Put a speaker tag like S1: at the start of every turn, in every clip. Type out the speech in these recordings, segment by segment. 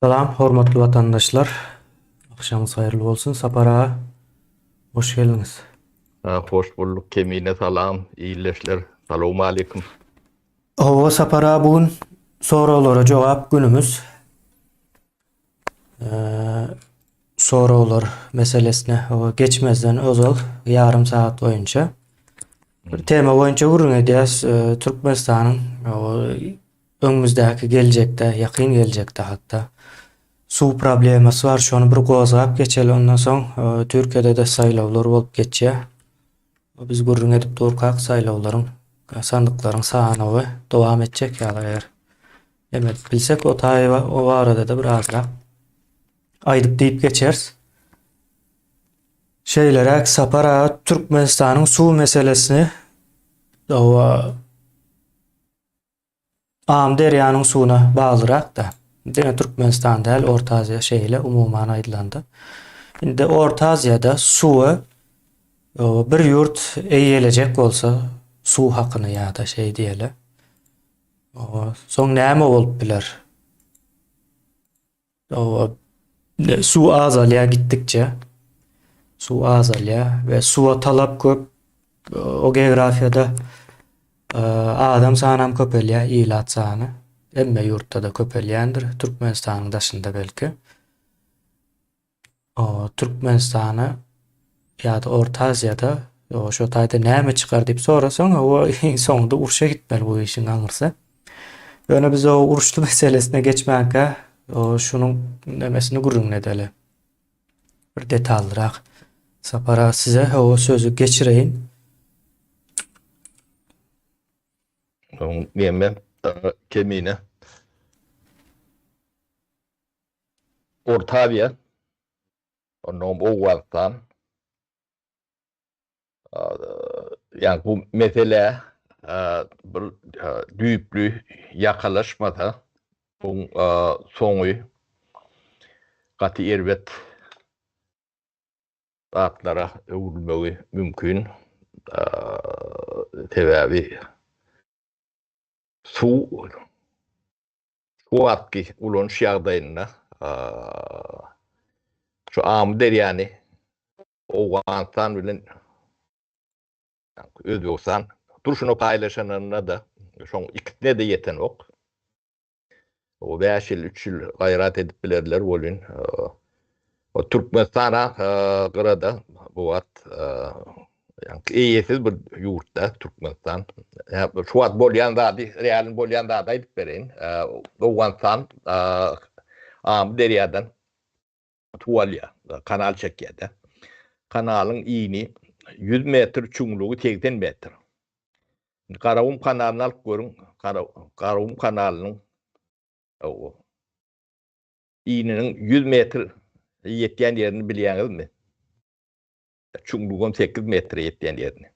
S1: Salam hormatly watandaşlar. Agşamyňyz haýyrly bolsun. Sapar aga hoş geldiňiz.
S2: Hoş bulduk Kemine salam ildeşler salowmaleýkim.
S1: Hawa Sapar aga bu gün soraglara jogap günümiz. Soraglar meselesine geçmezden ozal ýarym sagat boýunça bir tema boýunça gürrüň edýäs. Türkmenistanyň öňümizdäki geljekde, ýakyn geljekde hatda suw problemasy bar. Şony bir gozgap geçeli. Ondan soň Türkiýede-de saýlawlar bolup geçýär. Biz gürrüň edip durkak saýlawlaryň sandyklaryň sanawy dowam etjek ýaly eger Neme edip bilsek o taýy o barada-da bir azrak aýdyp diýip geçeris. Şeýleräk Sapar aga Türkmenistanyň suw meselesini owa Amyderýanyň suwuna baglyrak-da. Diňe Türkmenistan däl, Orta Aziýa şeýle umuman aýdylanda. Indi Orta Aziýada suwy bir ýurt eýelejek bolsa suw hakyny ýa-da şeý diýeli. Soň näme bolup biler? Suw azalýar gitdikçe. Suw azalýar we suwa talap köp. O geografiýada adam sanam köpelýär, ilat sany. Hemme ýurtda-da köpelýändir, Türkmenistanyň daşynda belki. Türkmenistana ýa-da Orta Aziýada şo taýda näme çykar diýip sorasaň, o iň soňunda urşa gitmeli bu işiň aňyrsy. Ýöne biz o uruşly meselesine geçmänkä, şunuň nemesini gürrüňini edeli. Bir detallyrak. Sapar aga size o sözi geçireýin.
S2: Oň neme kemine. Orta Aziýa, onnoňam Owganystan, ýagny bu mesele bir düýpli ýakalaşmasa, buň soňy gaty erbet zatlara öwrülmegi mümkin. Sebäbi suw Şu wagtky ulanyş ýagdaýynda şu Amyderýany Owganystan bilen Özbegistan durşuna paýlaşanynda-da şoň ikisine-de ýetenok. O 5 ýyl, 3 ýyl gaýrat edip bilerler welin, o Türkmenistan-a gyrada bu wagt Ýaňky eýesiz bir ýurtda Türkmenistan. Şu wagt bolýan zady, realny bolýan zady aýdyp bereýin. Owganystan Amyderýadan suw alýar, kanal çekýär-de. Kanalyň ini 100 metr, çuňlugy 80 metr. Garagum kanalyny alyp görüň, Garagum kanalynyň ininiň 100 metr ýetýän ýerini bilýäňizmi? Çuňlugam 8 metre ýetýän ýerini.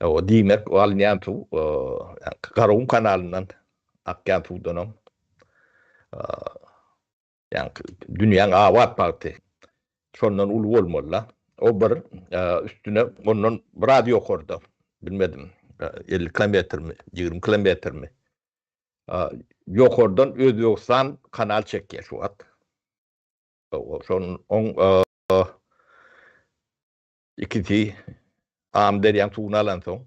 S2: O diýmek, o alynýan suw Garagum kanalyndan akýan suwdanam ýaňky dünýäň abat bagty şondan uly bolmaly-da. O bir üstüne ondan biraz ýokarda bilmedim 50 kilometrmi, 20 kilometrmi ýokardan Özbegistan kanal çekýär şu wagt. Şonuň ikisi Amyderýaň suwuny alansoň,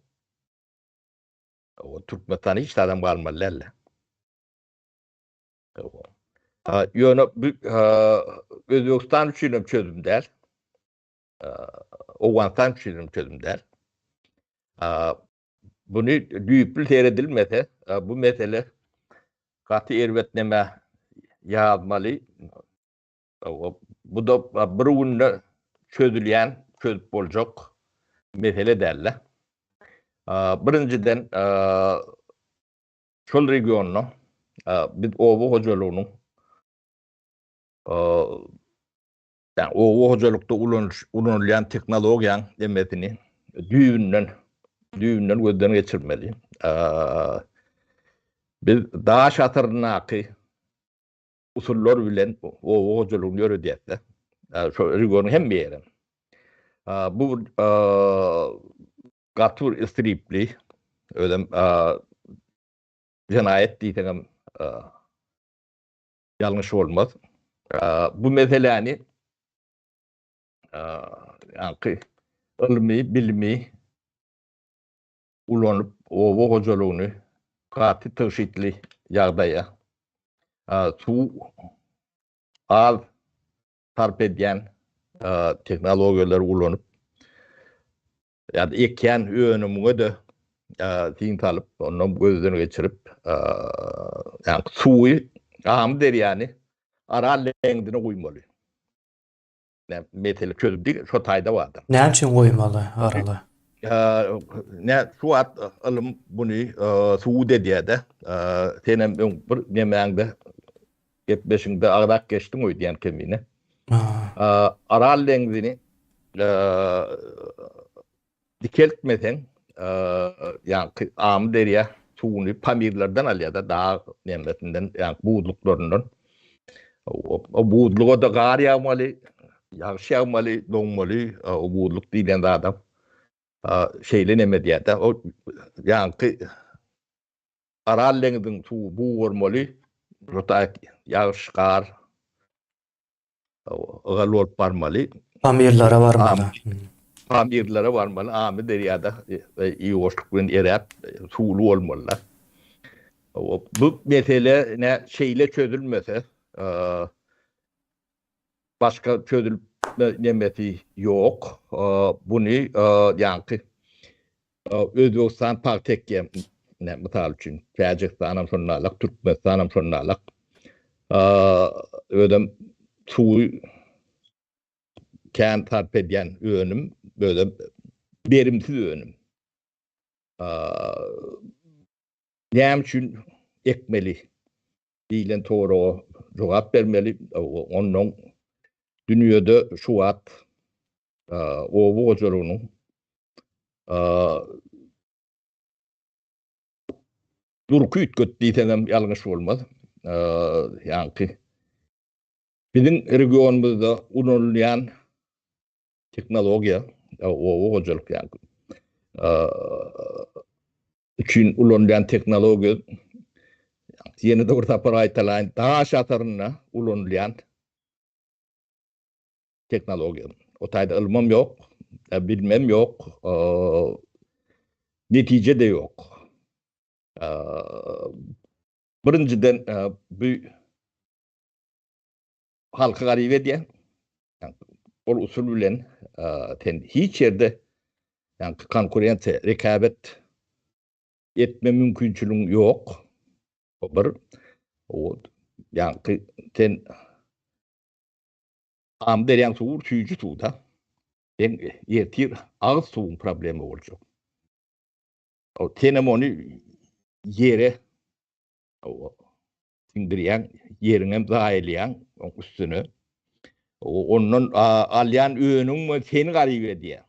S2: Türkmenistanda hiç zadam galmaly däldi. Ýöne bu Özbegistan üçin hem çözüm däl. Owganystan üçin hem çözüm däl. Buny düýpli seredilmese, bu mesele gaty erbet neme ýazmaly. Bu-da bir günde çözülýän, çözüp boljak mesele däl-de. Birinjiden, şol regionda biz oba hojalygynyň ýagny oba hojalykda ulanylýan tehnologiýaň hemmesini düýbünden düýbünden gözden geçirmeli. Biz daş asyryndaky usullar bilen oba hojalygyny ýöredýäs-de. Şo regionyň hemme ýeri. Bu gaty bir isripli, özem jenaýat diýseňem. Ýalňyş bolmaz. Bu meseläni ýaňky ylmy, bilimi ulanyp oba hojalygyny gaty tygşytly ýagdaýa, suw az sarp edýän tehnologiýalary ulanyp ýa-da ekýän önümiňe-de syn salyp, ondan gözden geçirip, ýagny suwy, Amyderýany Aral deňzine guýmaly. Mesele çözüldi, şo taýda bardyr.
S1: Näme üçin guýmaly Arala?
S2: Ne, şu wagt ylym buny subut edýär-de. Senem öň bir nemäňde, gepleşiňde agzap geçdiň öýdýän kemine. Aral deňzini dikeltmeseň, ýaňky Amyderýa suwuny Pamirlerden alýar-da, dag nemesinden, ýaňky buzluklaryndan. O buzluga-da gar ýagmaly, ýagyş ýagmaly, doňmaly, o buzluk diýlen zadam şeýle neme edýär-de. O ýaňky Aral deňziň suwy bugarmaly, ýagyş, gar ygal bolup barmaly.
S1: Pamirlere barmaly.
S2: Pamirlere barmaly, Amyderýada ýuwaşlyk bilen eräp, suwly bolmalylar. Bu mesele ne şeýle çözülmese, başga çözülip nemesi ýok. Buny ýaňky Özbegistan pagta ekýär, mysal üçin, Täjigistanam şonda alak, Türkmenistanam şonda alak. Özem suwy kän sarp edýän önüm, özem berimsiz önüm. Näme üçin ekmeli diýlen soraga jogap bermeli. Ondan dünýede şu wagt oba hojalygynyň Durky üýtget diýseňem ýalňyş bolmaz. Ýaňky biziň regionymyzda ulanylýan tehnologiýa, oba hojalyk ýaňky üçin ulanylýan tehnologiýa ýene-de bir sapar gaýtalaýyn, daş asyrynda ulanylýan tehnologiýa. O taýda ylmam ýok, bilimem ýok, netije-de ýok. Birinjiden bu halky garyp edýär. Ol usul bilen sen hiç ýerde ýaňky konkurensiýa, rekabet etme mümkinçiligiň ýok. O bir. O ýaňky sen Amyderýaň suwy süýji suw-da. Seň ertir agyz suwuň problema boljak. Senem ony ýere siňdirýäň, ýeriňem zaýalaýaň oň üstüne. Ondan alýan önümiň seni garyp edýär.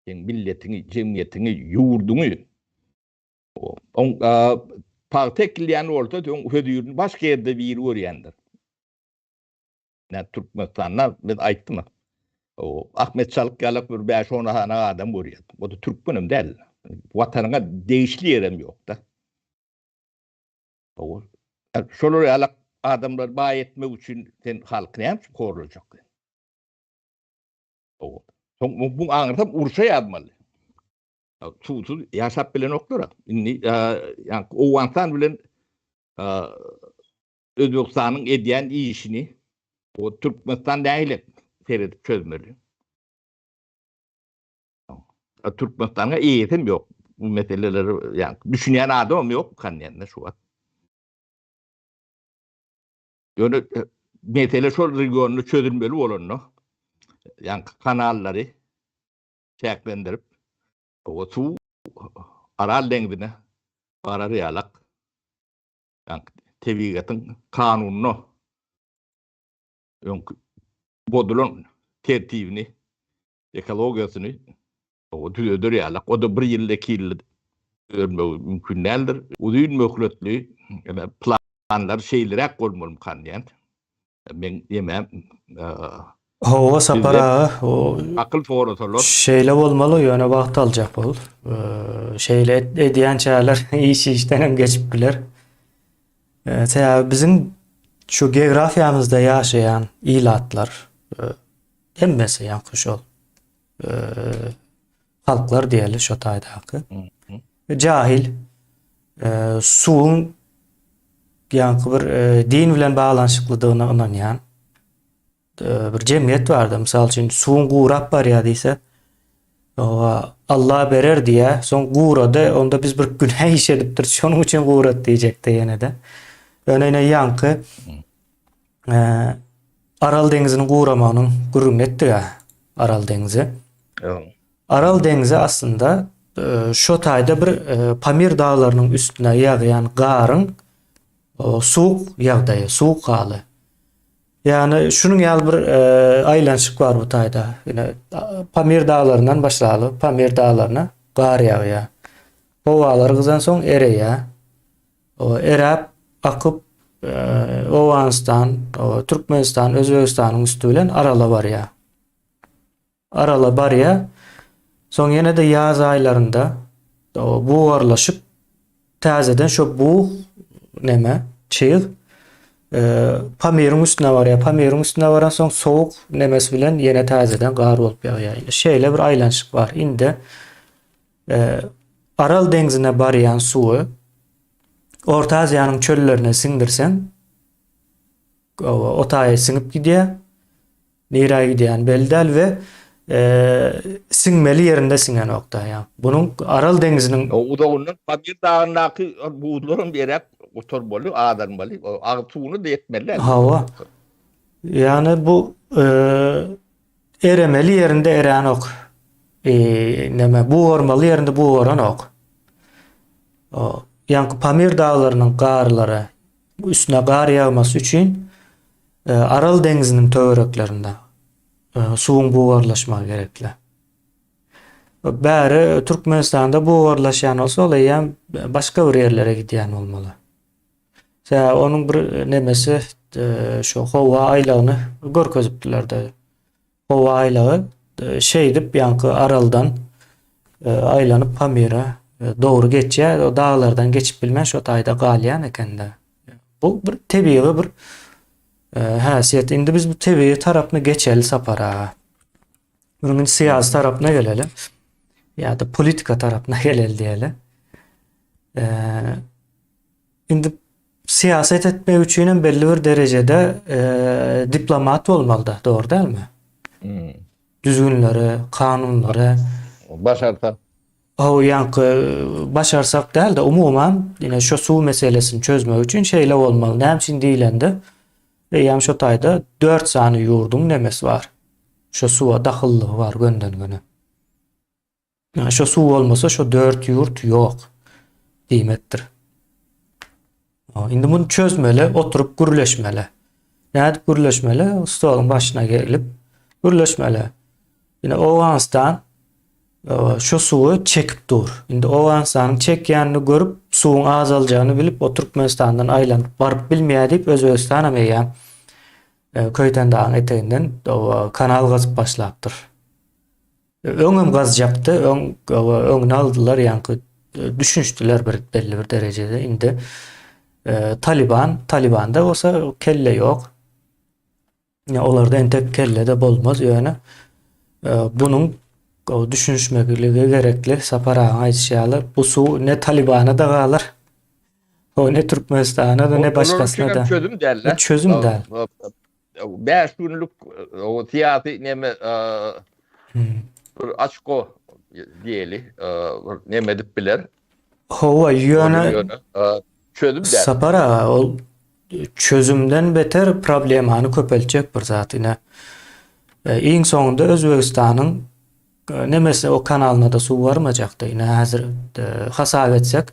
S2: Seň milletiňi, jemgyýetiňi, ýurduňy. Oň pagta ekilýän bolsa, oň hözirini başga ýerde biri görýändir. Nä Türkmenistanda biz aýtdym. O Ahmet Çalyk ýalak bir 5-10 sany adam görýär. O da türkmenem däl. Watanyňa degişli ýerem ýok-da. O şolar ýalak adamlar baý etmek üçin sen halky näme üçin horlajak? O soň bu aňyrsam urşa ýazmaly. Suwsuz ýaşap bilenoklar. Indi ýa Owganystan bilen Özbegistanyň edýän işini o Türkmenistan nähili seredip çözmeli? Türkmenistanyň eýesem ýok. Bu meseleleri ýa düşünýän adamam ýok kanýanda şu wagt. Ýöne e, mesele şol regionda çözülmeli bolanda, ýa kanallary çäklendirip, o suw Aral deňzine barar ýalak tebigatyň kanunyna öňki bozulan tertibini, ekologiýasyny düzeder ýalak. O-da bir ýylda, iki ýylda düzelmegi mümkin däldir. Uzyn möhletli planlar şeýleräk bolmalymykan diýen. Meň ýemem
S1: Hawa Sapar aga, o
S2: akyl sorasalar.
S1: Şeýle bolmaly, ýöne wagt aljak ol. Şeýle edýänçäler iş işden hem geçip biler. Sebäbi biziň. Şu geografiýamyzda ýaşaýan ilatlar hemmesi ýaňky şol halklar diýeli şo taýdaky. Jahil suwuň ýaňky bir din bilen baglanyşyklydygyna ynanýan bir jemgyýet bardy. Mysal üçin suwuň gurap barýar diýse, owa Allah berer diýýär. Soň gurady, onda biz bir günä iş edipdiris, şonuň üçin gurady diýjekdi ýene-de. Ýöne ine ýaňky Aral deňziniň guramagynyň gürrüňini etdik-ä. Aral deňzi. Aral deňzi aslynda şo taýda bir Pamir daglarynyň üstüne ýagýan garyň suwuk ýagdaýy, suwuk haly. Ýagny şunuň ýaly bir aýlanyşyk bar bu taýda. Ine Pamir daglaryndan başlaly, Pamir daglaryna gar ýagýar. Howalar gyzansoň ereýär. O eräp, akyp Owganystan, Türkmenistan, Özbegistanyň üsti bilen Arala barýar. Arala barýar. Soň ýene-de ýaz aýlarynda bugarlaşyp, täzeden şo bug neme, çyg Pamiriň üstüne barýar. Pamiriň üstüne baran soň sowuk nemesi bilen ýene täzeden gar bolup ýagýar. Indi şeýle bir aýlanyşyk bar. Indi Aral deňzine barýan suwy Orta Aziýanyň çöllerine siňdirseň, o taýa siňip gidýär. Nirä gidýäni belli däl we siňmeli ýerinde siňenok-da. Ýa bunuň Aral deňziniň
S2: Uzagyndan Pamir dagyndaky buzlaram eräp gutarmaly, azalmaly. Agyz suwuny-da ýetmeli däl.
S1: Hawa. Ýagny bu eremeli ýerinde eränok. Neme, bugarmaly ýerinde bugaranok. Ýaňky Pamir daglarynyň garlary üstüne gar ýagmasy üçin Aral deňziniň töwereklerinde suwuň bugarlaşmagy gerekli. Bäri Türkmenistanda bugarlaşýan bolsa, ol eýýäm başga bir ýerlere gidýän bolmaly. Sebäbi onuň bir nemesi şu howa aýlagyny görkezipdiler-de. Howa aýlagy şeýdip ýaňky Araldan aýlanyp Pamira dogry geçýär. O daglardan geçip bilmän şo taýda galýan eken-de. Bu bir tebigy bir häsiýet. Indi biz bu tebigy tarapyny geçeli Sapar aga. Munuň indi syýasy tarapyna geleli. Ýa-da politika tarapyna geleli diýeli. Indi syýasat etmek üçin hem belli bir derejede diplomat bolmaly-da, dogry dälmi? Hmm. Düzgünleri, kanunlary.
S2: Başarsa.
S1: O ýaňky başarsak däl-de, umuman, ine şu suw meselesini çözmek üçin şeýle bolmaly. Näme üçin diýlende, eýýäm şu taýda 4 sany ýurduň nemesi bar. Şu suwa dahyllygy bar gönden-göni. Ýa şo suw bolmasa şo dört ýurt ýok diýmekdir. Indi muny çözmeli, oturyp gürleşmeli. Nädip gürleşmeli? Stoluň başyna gelip gürleşmeli. Ine Owganystan şu suwy çekip dur. Indi Owganystanyň çekýänini görüp, suwuň azaljagyny bilip, o Türkmenistandan aýlanyp baryp bilmeýär diýip, Özbegistan hem eýýäm Köýtendagyň eteginden kanal gazyp başlapdyr. Öňem gazjakdy, öň öňüni aldylar, ýaňky düşünişdiler bir belli bir derejede. Indi Taliban, Talibanda bolsa kelle ýok. Ýa olarda entek kelle-de bolmaz, ýöne bunuň düşünişmekligi gerekli. Sapar agaň aýdyşy ýaly, bu suw ne Talibana-da galar, o ne Türkmenistana-da, ne başgasyna-da.
S2: Çözüm däl.
S1: Çözüm däl.
S2: 5 günlük o syýasy neme bir açko diýeli, bir neme edip biler.
S1: Hawa, ýöne
S2: çözüm däl.
S1: Sapar aga, ol çözümden beter problemany köpeltjek bir zat ine. Iň soňunda Özbegistanyň nemesi o kanalyna-da suw barmajakdy. Ine häzir hasap etsek,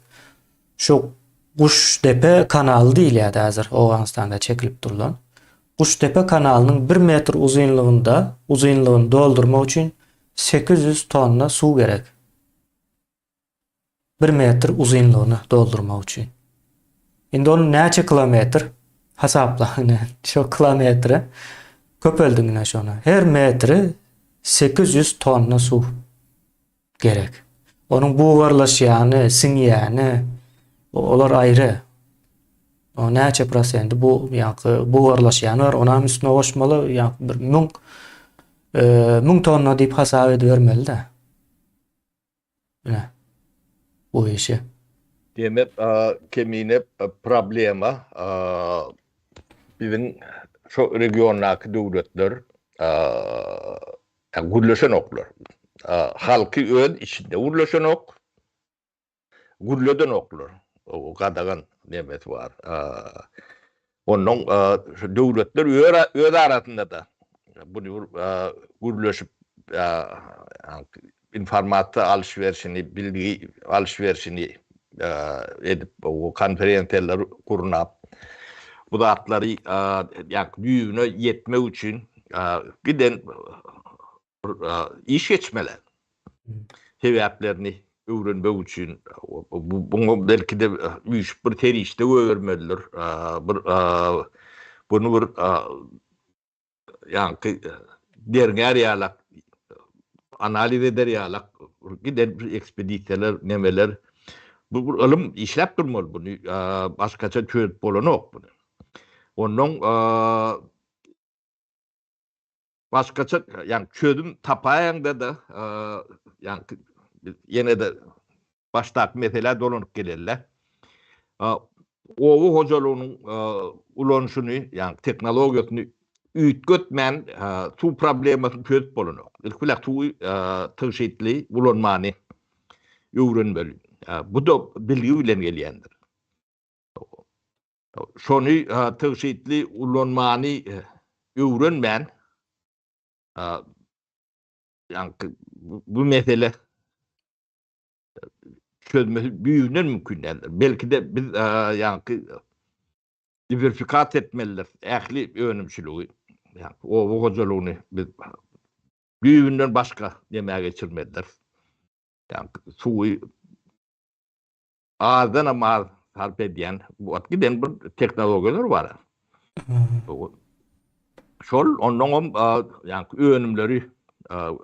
S1: Şu Guşdepe kanaly diýilýärdi häzir Owganystanda çekilip durlan. Guşdepe kanalynyň bir metr uzynlygynda uzynlygyny doldurmak üçin 800 tonna suw gerek. Bir metr uzynlygyny doldurmak üçin. Indi ony näçe kilometr hasaplaň ine şo kilometre köpeldiň ine şony. Her metri 800 tonna suw. Gerek. Onuň bugarlaşýany, siňýäni, olar aýry. O näçe prosendi bu ýaňky bugarlaşýan bar, onam üstüne goşmaly, ýaňky bir 1000 1000 tonna diýip hasap edibermeli-de. Ine. Bu işi.
S2: Diýmek, kemine problema biziň şu regiondaky döwletler gürleşenoklar. Halky öz içinde gürleşenok. Gürledenoklar. O gadagan nemesi bar. Ondan şu döwletler öz arasynda-da buny gürleşip informasiýa alyş-berşini, bilgi alyş-berşini edip, konferensiýalar gurnap, bu zatlary düýbüne ýetmek üçin giden bir iş geçmeli. Sebäplerini öwrenmek üçin buňa belki-de üýşüp bir serişde goýbermelidir. Bir bunu bir ýaňky derňär ýalak, analiz eder ýalak giden bir ekspedisiýalar, nemeler. Bu bir ylym işläp durmaly buny. Başgaça çözüp bolanok buny. Ondan Başgaça, ýagny çözüm tapaýaňda-da, ýagny biz ýene-de başdaky meselä dolanyp geleli-dä. Oba hojalygynyň ulanyşyny, ýagny tehnologiýasyny üýtgetmän suw problemasyny çözüp bolanok. Ilki bilen suwy tygşytly ulanmany öwrenmeli. Bu-da bilgi bilen gelýändir. Şony tygşytly ulanmany öwrenmän, ýaňky bu mesele çözmesi düýbünden mümkin däldir. Belki-de biz ýaňky diwersifikasiýa etmelidiris ähli önümçiligi, ýaňky oba hojalygyny biz düýbünden başga nämä geçirmelidiris. Ýaňky suwy Azdanam az sarp edýän bu wagt giden bir tehnologiýalar bar. Şol onnoňam ýaňky önümleri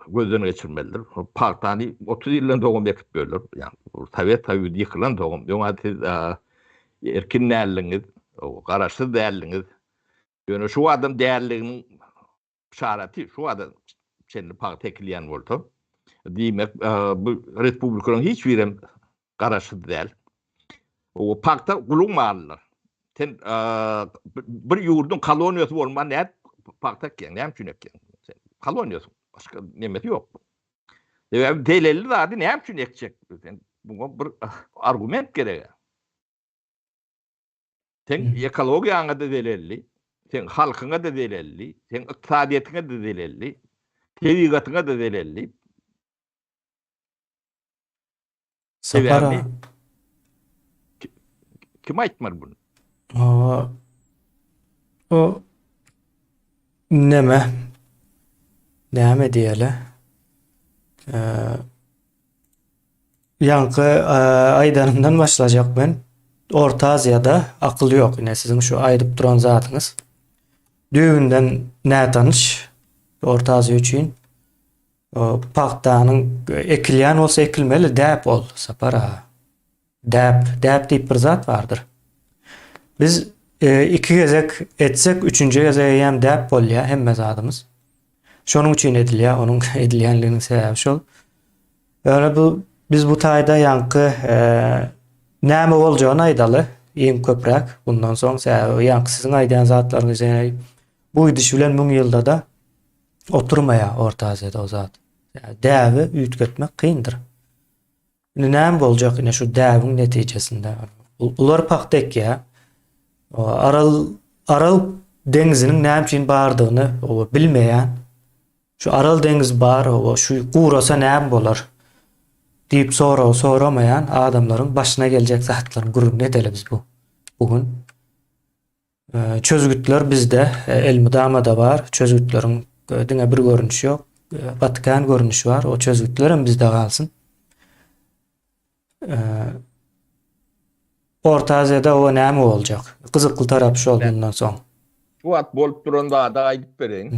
S2: gözden geçirmelidir. Pagtany 30 ýyldan soňam ekip böler. Ýaňky Sowet Soýuzy ýykylan soňam öňa siz erkin däldiňiz, garaşsyz däldiňiz. Ýöne şu adam dälliginiň Yşaraty şu wada çenli pagta ekilýän bolsa, diýmek, bu respublikalaryň hiç birem garaşsyz däl. O pagta guluň malydyr. Sen bir ýurduň koloniýasy bolman nädip pagta ekýäň, näme üçin ekýäň? Sen koloniýasyň, başga nemesi ýok. Sebäbi zelelli zady näme üçin ekjek? Sen muňa bir argument gerek. Seň ekologiýaňa-da zelelli, seň halkyňa-da zelelli, seň ykdysadyýetiňe-de zelelli, tebigatyňa-da zelelli.
S1: Sapar
S2: Kim aýtmaly bunu?
S1: Hawa. O neme? Näme diýeli? Ýaňky aýdanymdan başlajak men. Orta Aziýada akyl ýok. Ine siziň şu aýdyp duran zadyňyz. Düýbünden nätanyş Orta Aziýa üçin. Pagtanyň ekilýän bolsa ekilmeli däp ol Sapar aga. Däp, däp diýip bir zat bardyr. Biz e, iki gezek etsek, üçünji gezek eýýäm däp bolýar hemme zadymyz. Şonuň üçin edilýär, onuň edilýänliginiň sebäbi şol. Ýöne bu biz bu taýda ýaňky e, näme boljagyny aýdaly iň köpräk bundan soň sebäbi ýaňky siziň aýdýan zatlaryňyz ýene bu gidiş bilen müň ýylda-da oturmaýar Orta Aziýada o zat. Däbi üýtgetmek kyndyr. Indi näme boljak ine şu däbiň netijesinde? Bular pagta ekýär. Aral Aral deňziniň näme üçin bardygyny bilmeýän. Şu Aral deňizi bar, şu gurasa näme bolar? diýip sorag soramaýan adamlaryň başyna geljek zatlaryň gürrüňini edeli biz bu bu gün. Çözgütler bizde elmydama-da bar. Çözgütleriň diňe bir görnüşi ýok. Gaty kän görnüşi bar. O çözgütler hem bizde galsyn. Orta Aziýada o näme boljak? Gyzykly tarapy şol mundan soň.
S2: Şu wagt bolup duran zady aýdyp bereýin.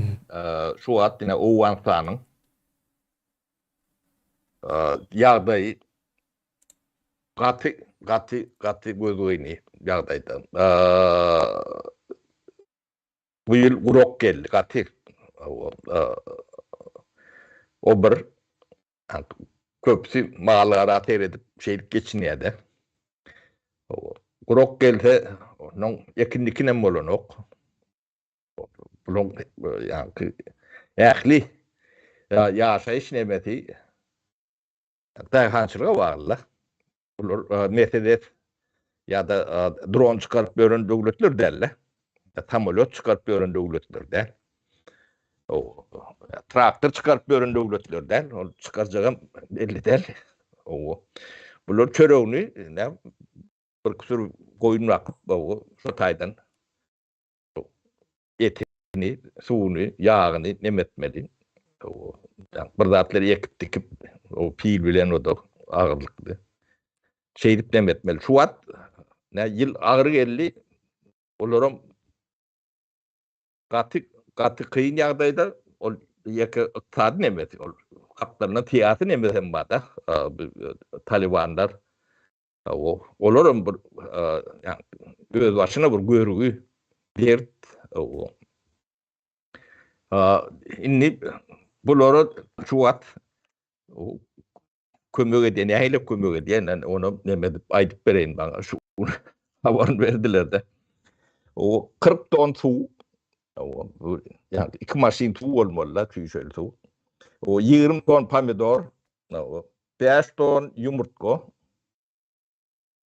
S2: Şu wagt ine Owganystanyň ýagdaýy gaty. gaty gaty gözgyny ýagdaýda. Bu ýyl gurak geldi gaty. O bir köpüsi mal-gara seredip şeýdip geçinýär-de. Gurak gelse onuň ekin-dikinem bolanok. Bulaň ýaňky ähli ýaşaýyş nemesi daýhançylyga bagly-da. Bular Mercedes ýa-da dron çykaryp ýören döwletler däl-de. Samolýot çykaryp ýören döwletler däl. Traktor çykaryp ýören döwletler däl. Ol çykarjagam belli däl. Bular çöregini bir küsür goýun bakyp, şo taýdan etini, suwuny, ýagyny neme etmeli. Bir zatlar ekip dikip, o pil bilen o da agyrlykly. Şeýdip neme etmeli. Şu wagt ne ýyl agyr geldi. Olaram gaty gaty kyn ýagdaýda ol ýeke ykdysady nemesi ol gapdalynda syýasy nemesi hem bar-da. Talibanlar Olaram bir özbaşyna bir görgi, dert. Indi bulara şu wagt kömek edýän, nähili kömek edýän, ony neme edip aýdyp bereýin maňa şu habaryny berdiler-de. O 40 ton suw, ýa iki maşyn suw bolmaly-da, çüýşeli suw. O 20 ton pomidor, 5 ton ýumurtga,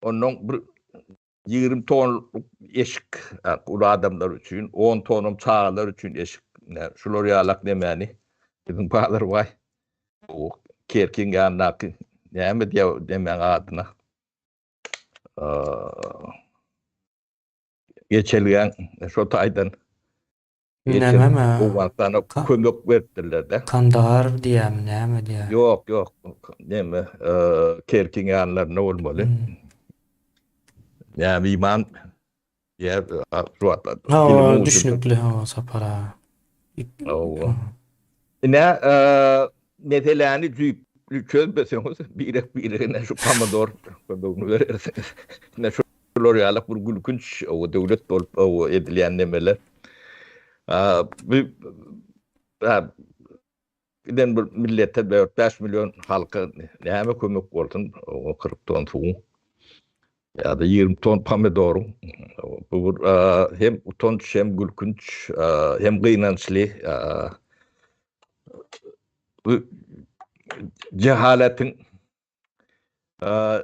S2: ondan bir 20 tonluk eşik uly adamlar üçin, 10 tonam çagalar üçin eşik. Şular ýalak nemäni biziň Bazarbaý o Kerkiň ýanyndaky näme diýýär nemäň adyna? Geçelgäň şo taýdan
S1: Nämemi?
S2: Owganystana kömek beripdirler-de.
S1: Kandahar diýýärmi, näme diýýär?
S2: Ýok, ýok. Näme, Kerkiň ýanlarynda bolmaly. Näme iman diýýär, şu wagtlar.
S1: Hawa, düşnükli, hawa, Sapar aga.
S2: Hawa. Ine, meseläni düýpli çözmeseňiz, birek-biregine şu pomidor kömegini berersiňiz. Ine, şu Şular ýaly bir gülkünç o döwlet bolup o edilýän nemeler. Bu giden bir millete 4-5 million halka näme kömek bolsun o 40 ton suwuň ýa-da 20 ton pomidoryň. Bu bir hem utanç hem gülkünç hem gynançly bu jehaletiň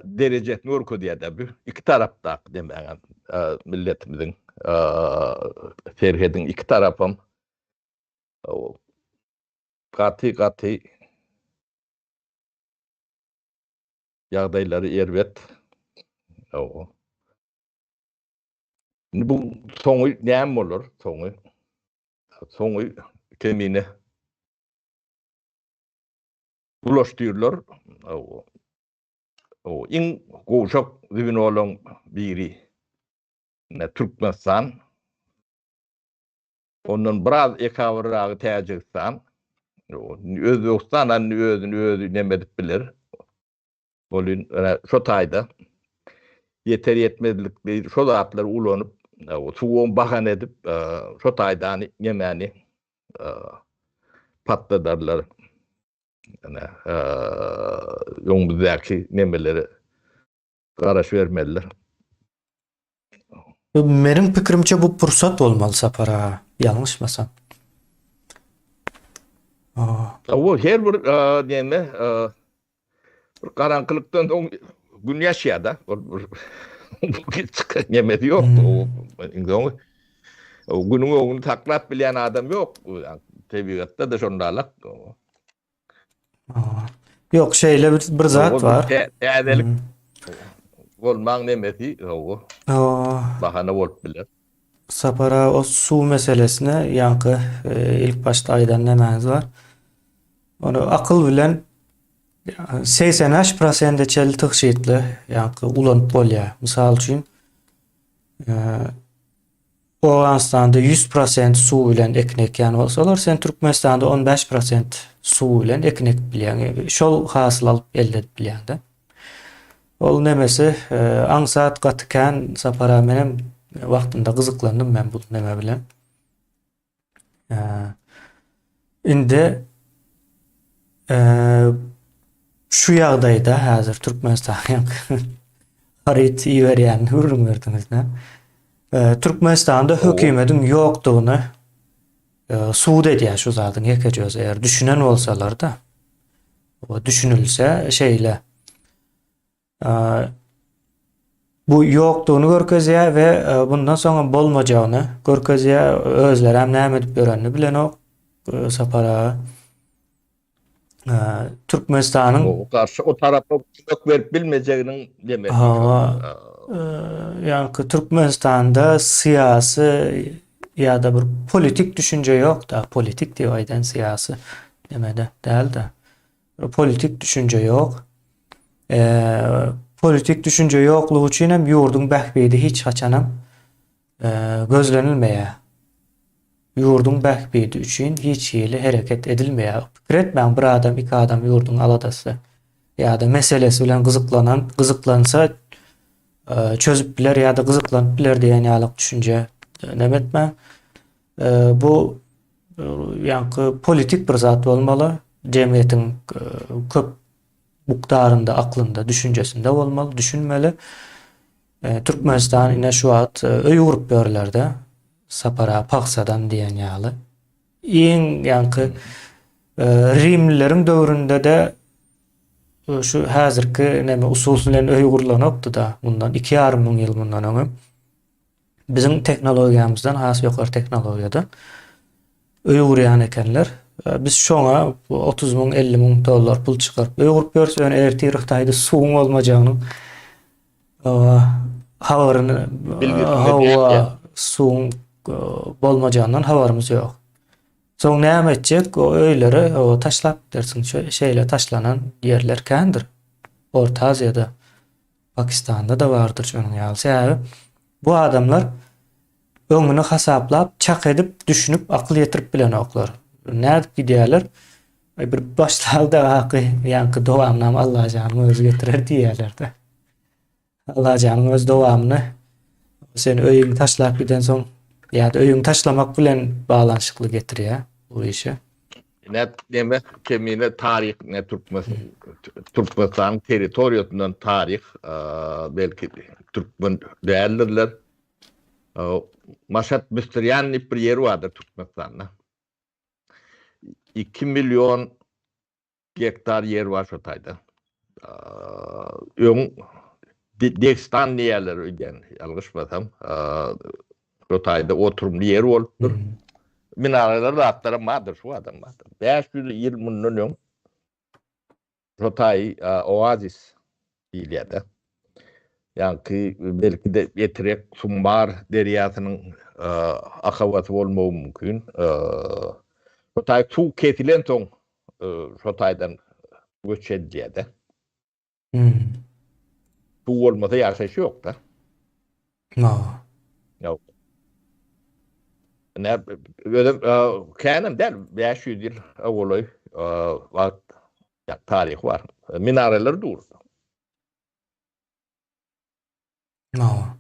S2: derejesini görkezýär-de bu iki tarapdaky demäge milletimiziň serhediň iki tarapam gaty gaty ýagdaýlary erbet. Indi bu soňy näme bolar? Soňy soňy kemine Bulaşdyrlar. Iň gowşak zwenolaryň biri Türkmenistan. Ondan biraz ekabyrragy Täjigistan. Özbegistan indi özüni özi neme edip biler. Ol şo taýda ýeter ýetmezlikli şo zatlary ulanyp, suwuň bahana edip, şo taýdany nemäni patladarlar. Ýöne öňümizdäki nemelere garaşybermelidir.
S1: Meniň pikirimçe bu pursat bolmaly Sapar aga, ýalňyşmasam.
S2: Bu her bir neme bir garaňkylykdan soň gün ýaşýar-da. Ol bir çykan nemesi ýok. Iň soňy günüň öňüni saklap bilýän adam ýok. Tebigatda-da şondalak.
S1: Ýok, şeýle bir, bir zat bar.
S2: Täzelik bolmaň nemesi, hawa. Bahana bolup biler.
S1: Sapar aga, o suw meselesine ýaňky e, ilk başda aýdan nemäňiz bar. Ony akyl bilen 85 prosente çenli tygşytly ýaňky ulanyp bolýar. Mysal üçin, e, Owganystanda 100 prosent suw bilen ekin ekýän bolsalar, sen Türkmenistanda 15 prosent suw bilen ekin ekip bilýäň. Şol hasyl alyp elde edip bilýäň-de. Ol nemesi aňsat gaty kän Sapar aga menem wagtynda gyzyklandym men bu neme bilen. Indi şu ýagdaýda häzir Türkmenistanyň haryt iberýänini gürrüň berdiňiz-dä. Türkmenistanda hökümediň ýokdugyny subut edýär şu zadyň ýekeje özi eger düşünen bolsalar-da. Düşünilse şeýle. Bu ýokdugyny görkezýär we bundan soň bolmajagyny görkezýär. Özleri hem näme edip ýörenini bilenok. Sapar aga. Türkmenistanyň
S2: o garşy o tarapa kömek berip bilmejeginiň demesi.
S1: Hawa. Ýaňky Türkmenistanda syýasy ýa-da bir politik düşünje ýok-da, politik diýip aýdan syýasy demede däl-de. Politik düşünje ýok. Politik düşünje ýoklugy üçin hem ýurduň bähbidi hiç haçanam gözlenilmeýär. Ýurduň bähbidi üçin hiç hili hereket edilmeýär. Pikir etmäň bir adam, iki adam ýurduň aladasy ýa-da meselesi bilen gyzyklanan, gyzyklansa çözüp biler ýa-da gyzyklanyp biler diýen ýalyk düşünje neme etmäň. Bu ýaňky politik bir zat bolmaly. Jemgyýetiň köp mukdarynda aklynda, düşünjesinde bolmaly, düşünmeli. Türkmenistan ine şu wagt öý gurup ýörler-de. Sapara pagsadan diýen ýaly. Iň ýaňky rimlileriň döwründe-de şu häzirki neme usul bilen öý gurlanokdy-da. Mundan 2,5 müň ýyl mundan öňem. Biziň tehnologiýamyzdan has ýokary tehnologiýada öý gurýan ekenler. Biz şoňa 30 müň, 50 müň dollar pul çykaryp öý gurup ýörüs, ýöne ertir Hytaýda suwuň bolmajagynyň habaryny hawa suwuň bolmajagyndan habarymyz ýok. Soň näme etjek? O öýleri o taşlap gidersiň. Şeýle taşlanan ýerler kändir. Orta Aziýada. Pakistanda-da bardyr şonuň ýaly. Sebäbi bu adamlar öňüni hasaplap, çak edip, düşünip, akyl ýetirip bilenoklar. Nädip gidýärler? Aý bir başlaly-da haky, ýaňky dowamynam Allajanyň özi getirer diýýärler-de. Allajanyň özi dowamyny sen öýüňi taşlap gidensoň ýa-da öýüňi taşlamak bilen baglanyşykly getirýär bu işe.
S2: Ne neme kemine taryh ne Türkmen Türkmenistanyň territoriýasyndan taryh belki türkmen däldirler. Maşat Müstirýan diýip bir ýer bardyr Türkmenistanda. 2 million Gektar ýer bar şo taýda. Öň Degstan diýýärler öýdýän, ýalňyşmasam. Şo taýda oturymly ýer bolupdyr. Minaralar zatlaram bardyr, şu adam bardyr. 500 ýyl mundan öň şo taý oazis diýilýär-de. Ýaňky belki-de Etrek, Sumbar derýasynyň akabasy bolmagy mümkin. Şo taý suw kesilensoň şo taýdan göç edilýär-de. Suw bolmasa ýaşaýyş ýok-da. Ýok. Ine, özem känem däl, 500 ýyl golaý wagt taryhy bar. Minareler dur.
S1: Hawa.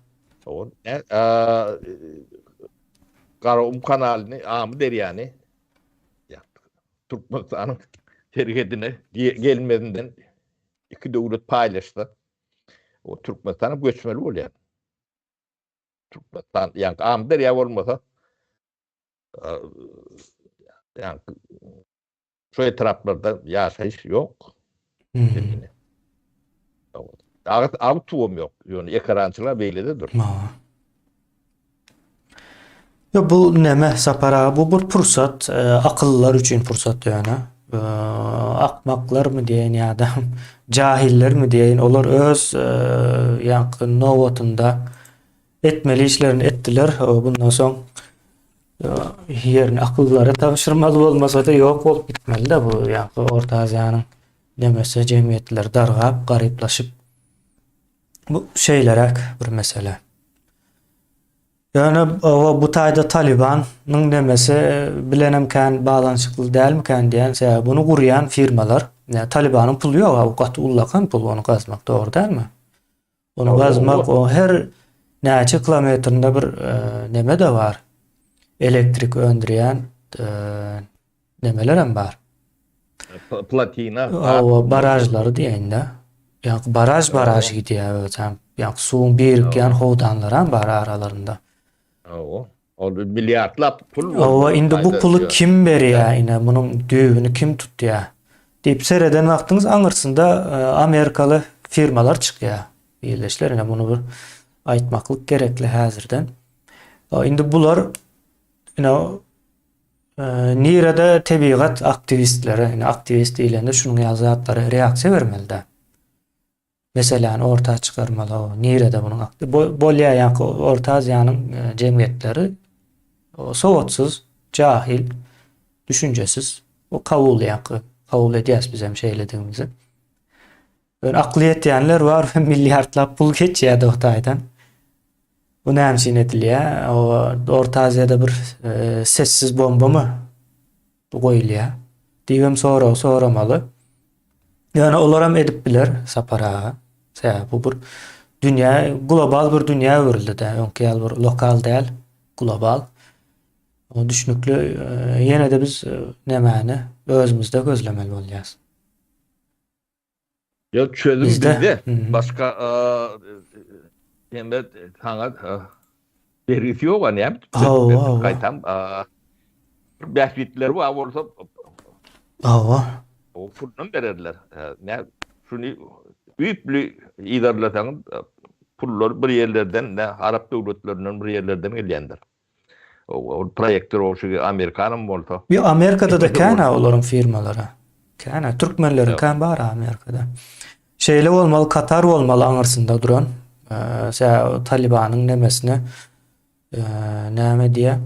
S2: Garagum kanalyny, Amy derýany Türkmenistanyň serhedine gelmezinden iki döwlet paýlaşsa, o Türkmenistan göçmeli bolýar. Türkmenistan, ýa Amy derýa bolmasa, ýa Şu etraplarda ýaşaýyş ýok. Hmm. Agyz aw tuwam ýok. Ýöne ekerançylar beýlede dur.
S1: Yo bu neme Sapar aga bu bir pursat, e, akyllylar üçin pursat ýöne. E, akmaklarmy diýen ýa-da jahillermi diýen olar öz e, ýaňky nobatynda Etmeli işlerini etdiler. Bundan soň ýerini akyllylara tabşyrmaly bolmasa-da ýok bolup gitmeli-de bu ýaňky Orta Aziýanyň nemesi jemgyýetleri dargap, garyplaşyp. Bu şeýleräk bir mesele. Ýöne oba bu taýda Talibanyň nemesi bilenem kän baglanyşykly dälmikän diýen, sebäbi bunu gurýan firmalar, Talibanyň puly ýok, gaty ullakan pul ony gazmak, dogry dälmi? Ony gazmak o her näçe kilometrinde bir e, neme de bar. Elektrik öndürýän e, nemelerem bar.
S2: Plotina.
S1: Hawa, baražlary diýeýin-de. Ýa baraž baraž gidýär özem. Ýa suwuň birikýän howdanlaram bar aralarynda.
S2: Hawa. Ol milliardlap pul.
S1: Hawa, indi bu puly kim berýär, ine munuň düýbüni kim tutýar diýip sereden wagtyňyz aňyrsynda e, amerikaly firmalar çykýar. Ildeşler, ine muny bir aýtmaklyk gerekli häzirden. Indi bular ine Nirede tebigat aktiwistleri, indi aktiwist diýlende şunuň ýaly zatlara reaksiýa bermeli-dä. Meseläni orta çykarmaly, o nirede munuň akti bolýar ýaňky Orta Aziýanyň e, jemgyýetleri sowatsyz, jahil, düşünjesiz. O kabul ýaňky kabul edýäs biz hem şeýledigimizi. Ýöne akly ýetýänler bar, milliardlap pul geçýär o taýdan. Bu näme üçin edilýär? O Orta Aziýada bir e, sessiz bombamy goýulýar? Diýibem sorag soramaly. Ýöne olar hem edip biler Sapar aga. Sebäbi bu bir dünýä, global bir dünýä öwrüldi-de. Öňki ýaly bir lokal däl, global. O düşnükli e, ýene-de biz e, nämäni özümizde gözlemeli bolýarys.
S2: Ýok çözüm bizde. Başga hemme saňa bergisi ýok a näme?
S1: Hawa.
S2: Gaýtam bähbitleri bar bolsa
S1: Hawa.
S2: O puldan bererler. Nä şuny düýpli yzarlasaňyz pullar bir ýerlerden, nä arap döwletlerinden bir ýerlerden gelýändir. Ol proýektler o şu Amerikanam bolsa.
S1: Ýok Amerikada-da kän-ä olaryň firmalary. Kän-ä. Türkmenleriňkäm bar Amerikada. Şeýle bolmaly Katar bolmaly aňyrsynda duran. Sä Talibanyň nemesine näme diýä.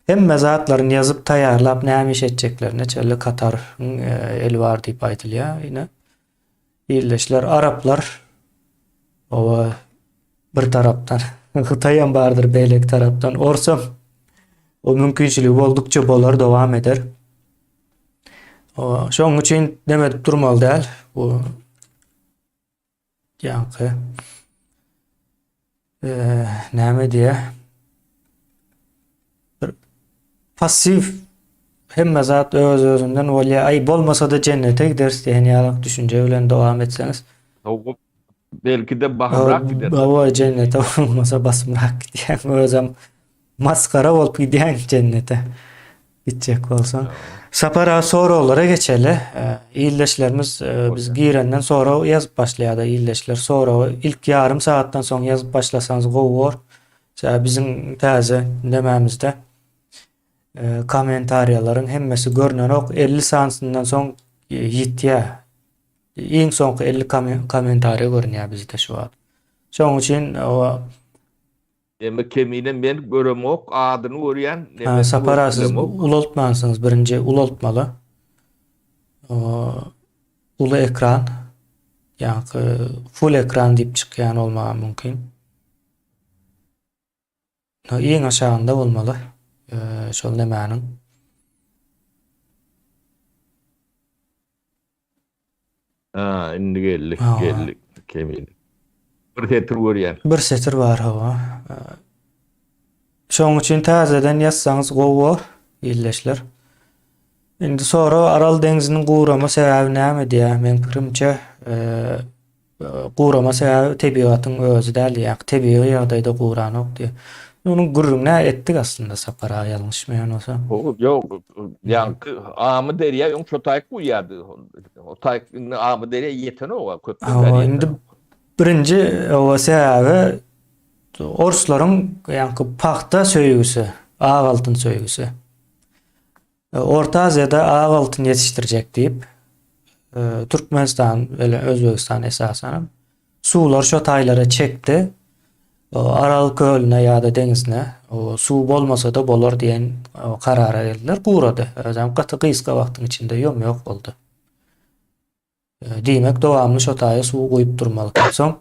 S1: Hemme zatlaryny ýazyp taýýarlap näme iş etjeklerine çenli Kataryň eli bar diýip aýdylýar. Ine. Ildeşler araplar oba bir tarapdan Hytaýam bardyr beýleki tarapdan orsam o mümkinçiligi boldukça bolar dowam eder. O şonuň üçin neme edip durmaly däl. Bu ýaňky näme diýä bir passiw hemme zat öz özünden bolýar aý bolmasa-da jennete gideris diýen ýaly düşünje bilen dowam etseňiz
S2: belki-de basymrak gider
S1: hawa jennete bolmasa basymrak gidýäň özem masgara bolup gidýäň jennete Gitjek bolsaň. Sapar aga soraglara geçeli. Ildeşlerimiz biz girenden sorag ýazyp başlaýarda ildeşler soragy ilk ýarym sagatdan soň ýazyp başlasaňyz gowy bor. Sebäbi biziň täze nemämizde kommentariýalaryň hemmesi görnenok 50 sanysyndan soň ýitýär. Iň soňky 50 kommentariýa görünýär bizde şu wagt. Şonuň üçin o
S2: Emme kemine men göremok adyny görýän
S1: nemesini Sapar aga siz ulaltmansyňyz birinji ulaltmaly. Uly ekran ýaňky full ekran diýip çykýan bolmagy mümkin. Iň aşagynda bolmaly şol nemäniň.
S2: Ha, indi geldi, geldi. Kemine. Bir setir görýän.
S1: Bir setir bar hawa. Şoň üçin täzeden ýazsaňyz gowy bor, ildeşler. Indi sorag Aral deňziniň gurama sebäbi näme diýýär? Meň pikirimçe, Gurama sebäbi tebigatyň özi däl diýýär. Tebigy ýagdaýda guranok diýýär. Onuň gürrüňini etdik aslynda Sapar aga ýalňyşmaýan bolsam.
S2: Ýok, ýaňky Amy derýa öň şo taýyk guýýardy. O taýyk indi Amy derýa ýetenok-a, köpden bäri
S1: Hawa, indi birinji o sebäbi orslaryň ýaňky pagta söýgüsi, ak altyn söýgüsi. Orta Aziýada ak altyn ýetişdirjek diýip, Türkmenistan bilen Özbegistan esasanam suwlar şo taýlara çekdi. Aral kölüne ýa-da deňzine suw bolmasa-da bolar diýen karara geldiler. Gurady. Özem gaty gysga wagtyň içinde ýom-ýok boldy. Diýmek, dowamly şo taýa suw guýup durmaly. Soň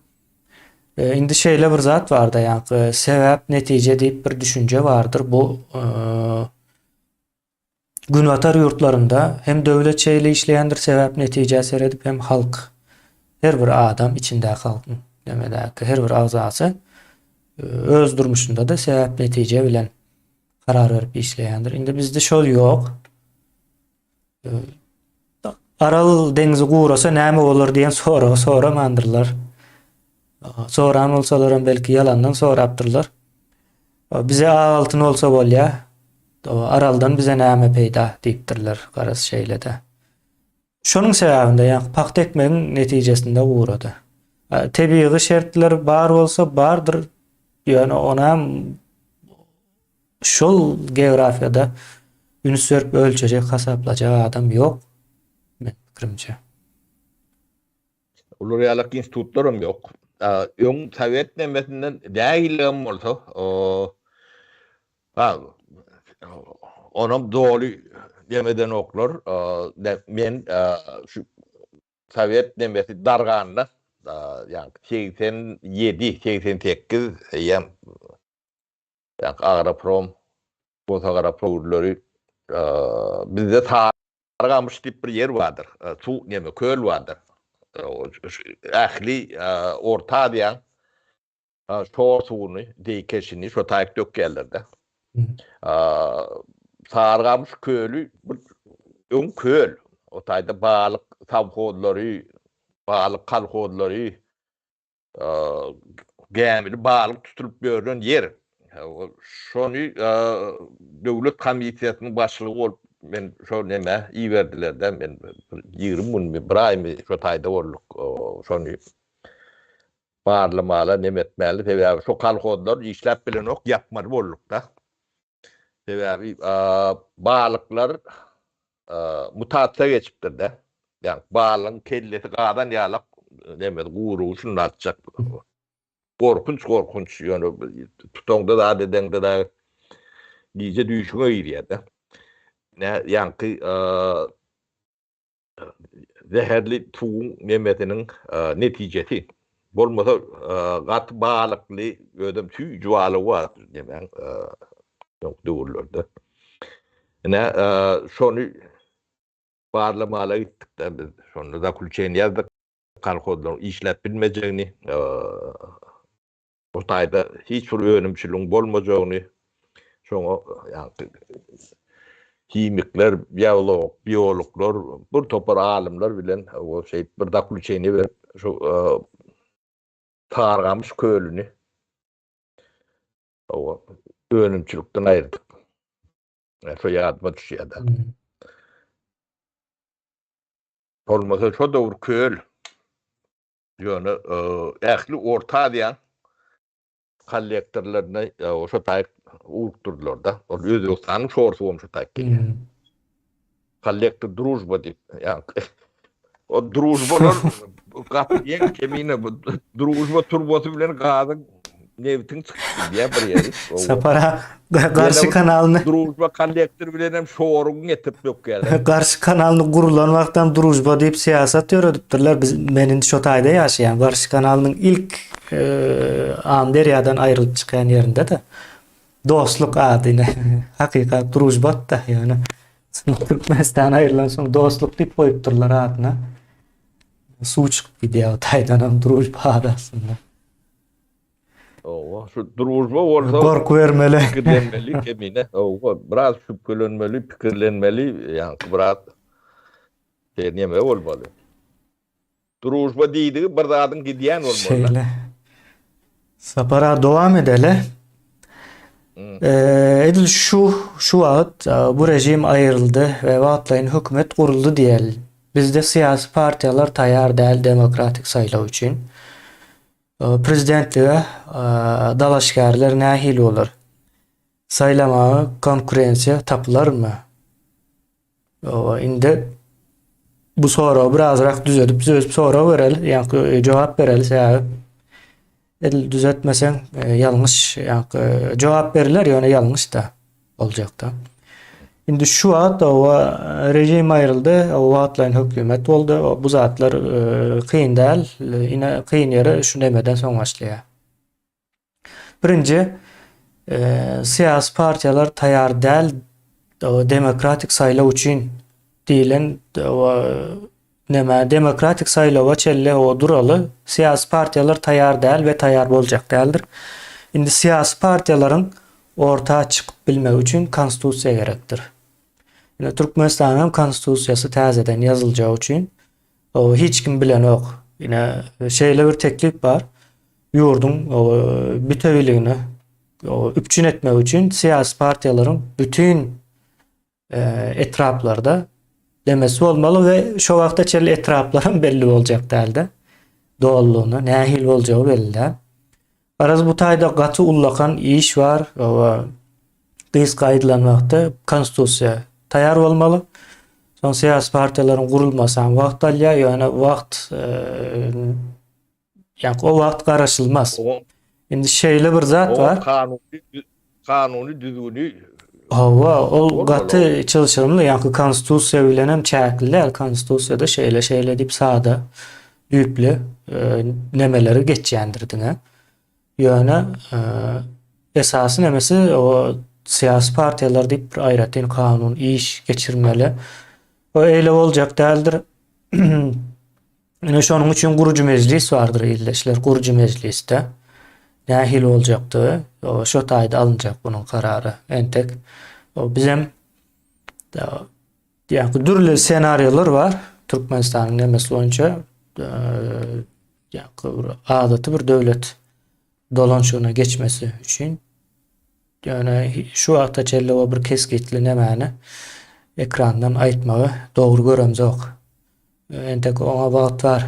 S1: indi şeýle bir zat barda, ýaňky sebäp netije diýip bir düşünje bardyr. Bu Günbatar ýurtlarynda hem döwlet şeýle işleýändir, sebäp netijä seredip hem halk, her bir adam içindäki halkyň. nemedäki her bir agzasy öz durmuşynda-da sebäp-netije bilen karar berip işleýändir. Indi bizde şol ýok. Aral deňzi gurasa näme bolar diýen soragy soramandyrlar. Soran bolsalaram belki ýalandan sorapdyrlar. Bize ak altyn bolsa bolýa. Araldan bize näme peýda diýipdirler. Garaz şeýle-de. Şonuň sebäbinde ýa pagta ekmegiň netijesinde gurady. Tebigy şertler bar bolsa bardyr. Ýöne onam şol geografiýada üns berip ölçejek, hasaplajak adam ýok men pikirimçe.
S2: Olar ýalak institutlaram ýok. Öň sowet nemesinden nähilligem bolsa, ha, onam doly neme edenoklar. Men şu sowet nemesi darganda, ýagny 87, 88 eýýäm ýagny agroprom, gosagarapro bizde Gargamyş diýip bir ýer bardyr. Suw neme köl bardyr. Ähli Orta Aziýaň şor suwuny, zeýkeşini şo taýyk dökýärler-de. Sarygamyş köli bir öň köl. O taýda balyk sowhozlary, balyk kolhozlary gämili balyk tutulyp ýörlen ýer. Şony döwlet komissiýasynyň başlygy bolup men şo nämä iberdiler-de, men bir 20 günmi, bir aýmy şo taýda bolduk. Şony barlamala, neme etmäli, sebäbi şo kolhozlar işläp bilenok, ýapmaly bolduk-da. Sebäbi balyklar mutasiýa geçipdir-de. Ýagny balygyň kellesi gazan ýalak neme gurugy şunda atjak. Gorkunç gorkunç ýöne tutaňda zat edeňde da gije düýşüňe girýär-de. Ne ýaňky zäherli suwuň nemesiniň netijesi. Bolmasa gaty balykly, özem süýji balygy bar nemäň soňky döwürlerde. Ine, şony barlamala gitdik-de biz. Şonda zaklýuçeniýe ýazdyk. Kolhozlaryň işläp bilmejegini, O taýda hiç bir önümçiligiň bolmajagyny şoňa ýagny himikler, biolog, biologlar, bir topar alymlar bilen o şeýdip bir zaklýuçeniýe berip şu Sarygamyş kölüni o önümçilikden aýyrdyk. Şo ýadyma düşýär-de. Bolmasa şo döwür köl Ýöne ähli Orta Aziýaň kollektorlaryny şo taýyk urupdyrdylar-da. Ol Özbegistanyň şor suwam şo taýyk gelýär. Kollektor Družba diýip, ýa o družbalar gaty ýeň kemine bu družba turbasy bilen gazyň nebitiň çykyp gidýär bir ýeri.
S1: Sapara Garşy kanalyny
S2: Družba kollektor bilen hem şoruň getirip dökýärler.
S1: Garşy kanalyny gurulan wagtam Družba diýip syýasat ýöredipdirler. Biz men indi şo taýda ýaşaýan. Garşy kanalynyň ilk Amyderýadan aýrylyp çykýan ýerinde-de Dostluk ady ine hakykat Družbat-da ýöne Türkmenistan aýrylansoň Dostluk diýip goýupdyrlar adyna. Suw çykyp gidýär o taýdanam Družba ady aslynda.
S2: Owa, şu družba bolsa
S1: Gorky bermeli.
S2: Pikirlenmeli kemine. Owa, biraz şübhelenmeli, pikirlenmeli, ýaňky biraz şey neme bolmaly. Družba diýdigi bir zadyň gidýän bolmaly.
S1: Şeýle. Sapara dowam edeli. Hmm. Ee, edil şu şu wagt e, bu rejim aýryldy we wagtlaýyn hökümet guruldy diýeli. Bizde syýasy partiýalar taýýar däl demokratik saýlaw üçin. Prezidentlige dalaşgärler nähili bolar? Saýlamaga konkurensiýa tapylarmy? Indi bu soragy birazrak düzedip, düzedip sorag bereli, ýa jogap bereli sebäbi edil düzetmeseň ýalňyş, ýa jogap beriler, ýöne ýalňyş-da. Boljakda. Indi şu wagt owa režim aýryldy, o wagtlaýyn hökümet boldy. Bu zatlar e, kyn däl. Ine kyn ýeri şu nemeden soň başlaýar. Birinji e, syýasy partiýalar taýýar däl demokratik saýlaw üçin diýlen. Näme demokratik saýlawa çenli o duraly syýasy partiýalar taýar däl we taýar boljak däldir. Indi syýasy partiýalaryň orta çykyp bilmegi üçin konstitusiýa gerekdir. Indi Türkmenistanyň hem konstitusiýasy täzeden ýazyljagy üçin o hiç kim bilenok. Ine şeýle bir teklip bar. Ýurduň bütewiligini üpjün etmek üçin syýasy partiýalaryň bütin etraplarda demesi bolmaly we şo wagta çenli etraplaram belli boljak däldi. Dolulygyna nähili boljagy belli däl. Garaz bu taýda gaty ullakan iş bar. Oba gysga aýdylan wagtda konstitusiýa taýar bolmaly. Soň syýasy partiýalaryň gurulmasy hem wagt alýar, ýöne wagt ýa o wagt garaşylmaz. Indi şeýle bir zat bar.
S2: Kanuny kanuny düzgüni
S1: Hawa, ol gaty çylşyrymly, ýaňky konstitusiýa bilen hem çäkli däl. Konstitusiýada şeýle şeýle diýip sada düýpli e, nemeleri geçýändir diňe. Ýöne e, esasy nemesi o syýasy partiýalar diýip bir aýratyn kanun iş geçirmeli. O eýle boljak däldir. Ine şonuň üçin gurujy mejlis bardyr ildeşler. Gurujy mejlisde nähili boljakdygy o şo taýda alynjak bunuň karary. Entek o bizem ýa dürli ssenariýalar bar Türkmenistanyň nemesi boýunça ýa bir adaty bir döwlet dolanşygyna geçmesi üçin ýöne şu wagta çenli o bir kesgitli nemäni ekrandan aýtmagy dogry göremzok. Entek oňa wagt bar.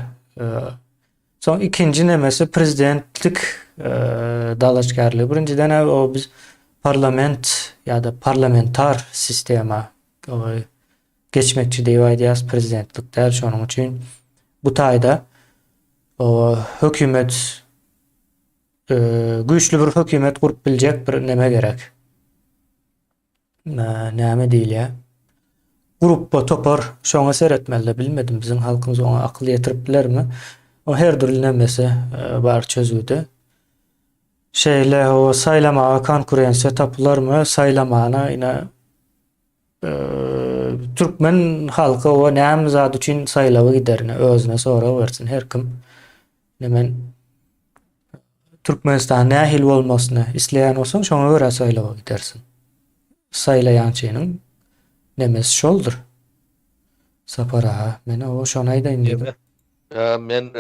S1: Soň ikinji nemesi prezidentlik dalaşgärligi. Birinjiden o biz parlament ýa-da parlamentar sistema geçmekçi diýip aýdýarys, prezidentlik däl. Şonuň üçin bu taýda o hökümet güýçli bir hökümet gurup biljek bir neme gerek. Näme diýilýär? Gruppa, topar, şoňa seretmeli-de, bilmedim, biziň halkymyz oňa akyl ýetirip bilermi? O her dürli nemesi e, bar çözgüdi. Şeýle o saýlamaga konkurensiýa tapylarmy? Saýlamana ine e, türkmen halky o näme zat üçin saýlawa gider ine özüne sorag bersin her kim. Ine men Türkmenistan nähili bolmasyny isleýän bolsaň, şoňa görä saýlawa gidersiň. Saýlaýançynyň nemesi şoldur. Sapar aga, men o şony aýdaýyn diýdim.
S2: Men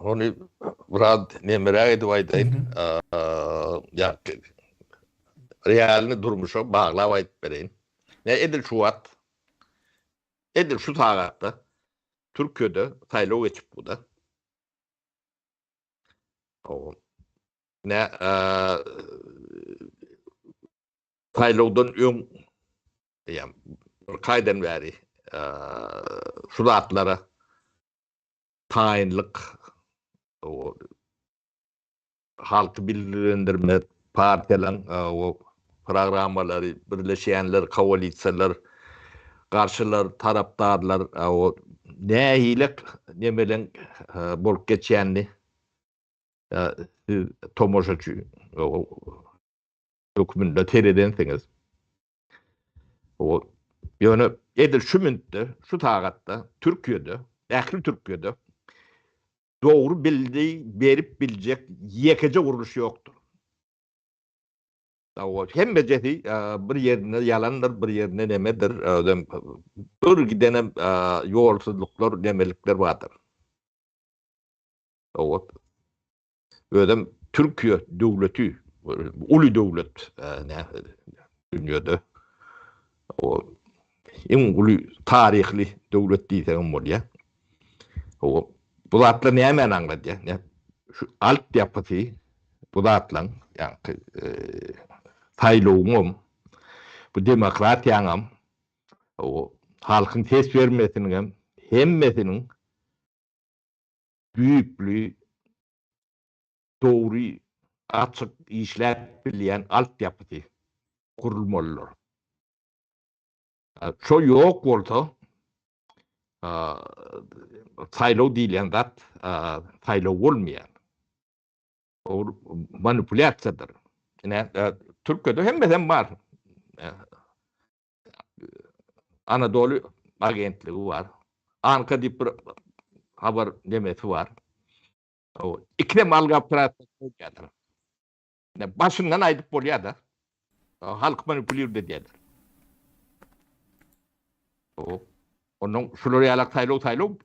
S2: ony biraz nemeräk edip aýdaýyn. Ýa realny durmuşa baglap aýdyp bereýin. Ne edil şu wagt, edil şu sagatda Türkiýede saýlaw geçip bu-da. Ne saýlawdan öň ýa bir kaýdan bäri şu zatlara taýynlyk halky bilgilendirme partiýalaryň o programmalary birleşýänler koalisiýalar garşylar tarapdarlar o nähili nemeleň bolup geçýänini siz tomaşaçy hökmünde seredensiňiz. O ýöne edil şu müntte, şu sagatda Türkiýede, ähli Türkiýede dogry bilgi berip biljek ýekeje gurluş ýokdur. Hemmejesi bir ýerinde ýalandyr, bir ýerinde nemedir, özem bir gidenem ýolsuzlyklar, nemelikler bardyr. Özem Türkiýe döwleti, uly döwlet dünýede. O iň uly taryhly döwlet diýsegem bolýar. O bu zatlar nämäni aňladýar? Şu altyapysy bu zatlaryň, ýagny saýlawyňam, bu demokratiýaňam, o halkyň ses bermesiniňem hemmesiniň düýpli, dogry, açyk işläp bilýän altyapysy gurulmalydyr. Şo ýok bolsa, saýlaw diýilýän zat saýlaw bolmaýar. Ol manipulýasiýadyr. Ine, Türkiýede hemmesem bar. Anadolu agentligi bar. Anka diýip bir habar nemesi bar. Ikisem alga operasiýa bolýarlar. Başyndan aýdyp bolýar-da. Halky manipulird edýärler. Ondan şular ýalak saýlaw saýlaw.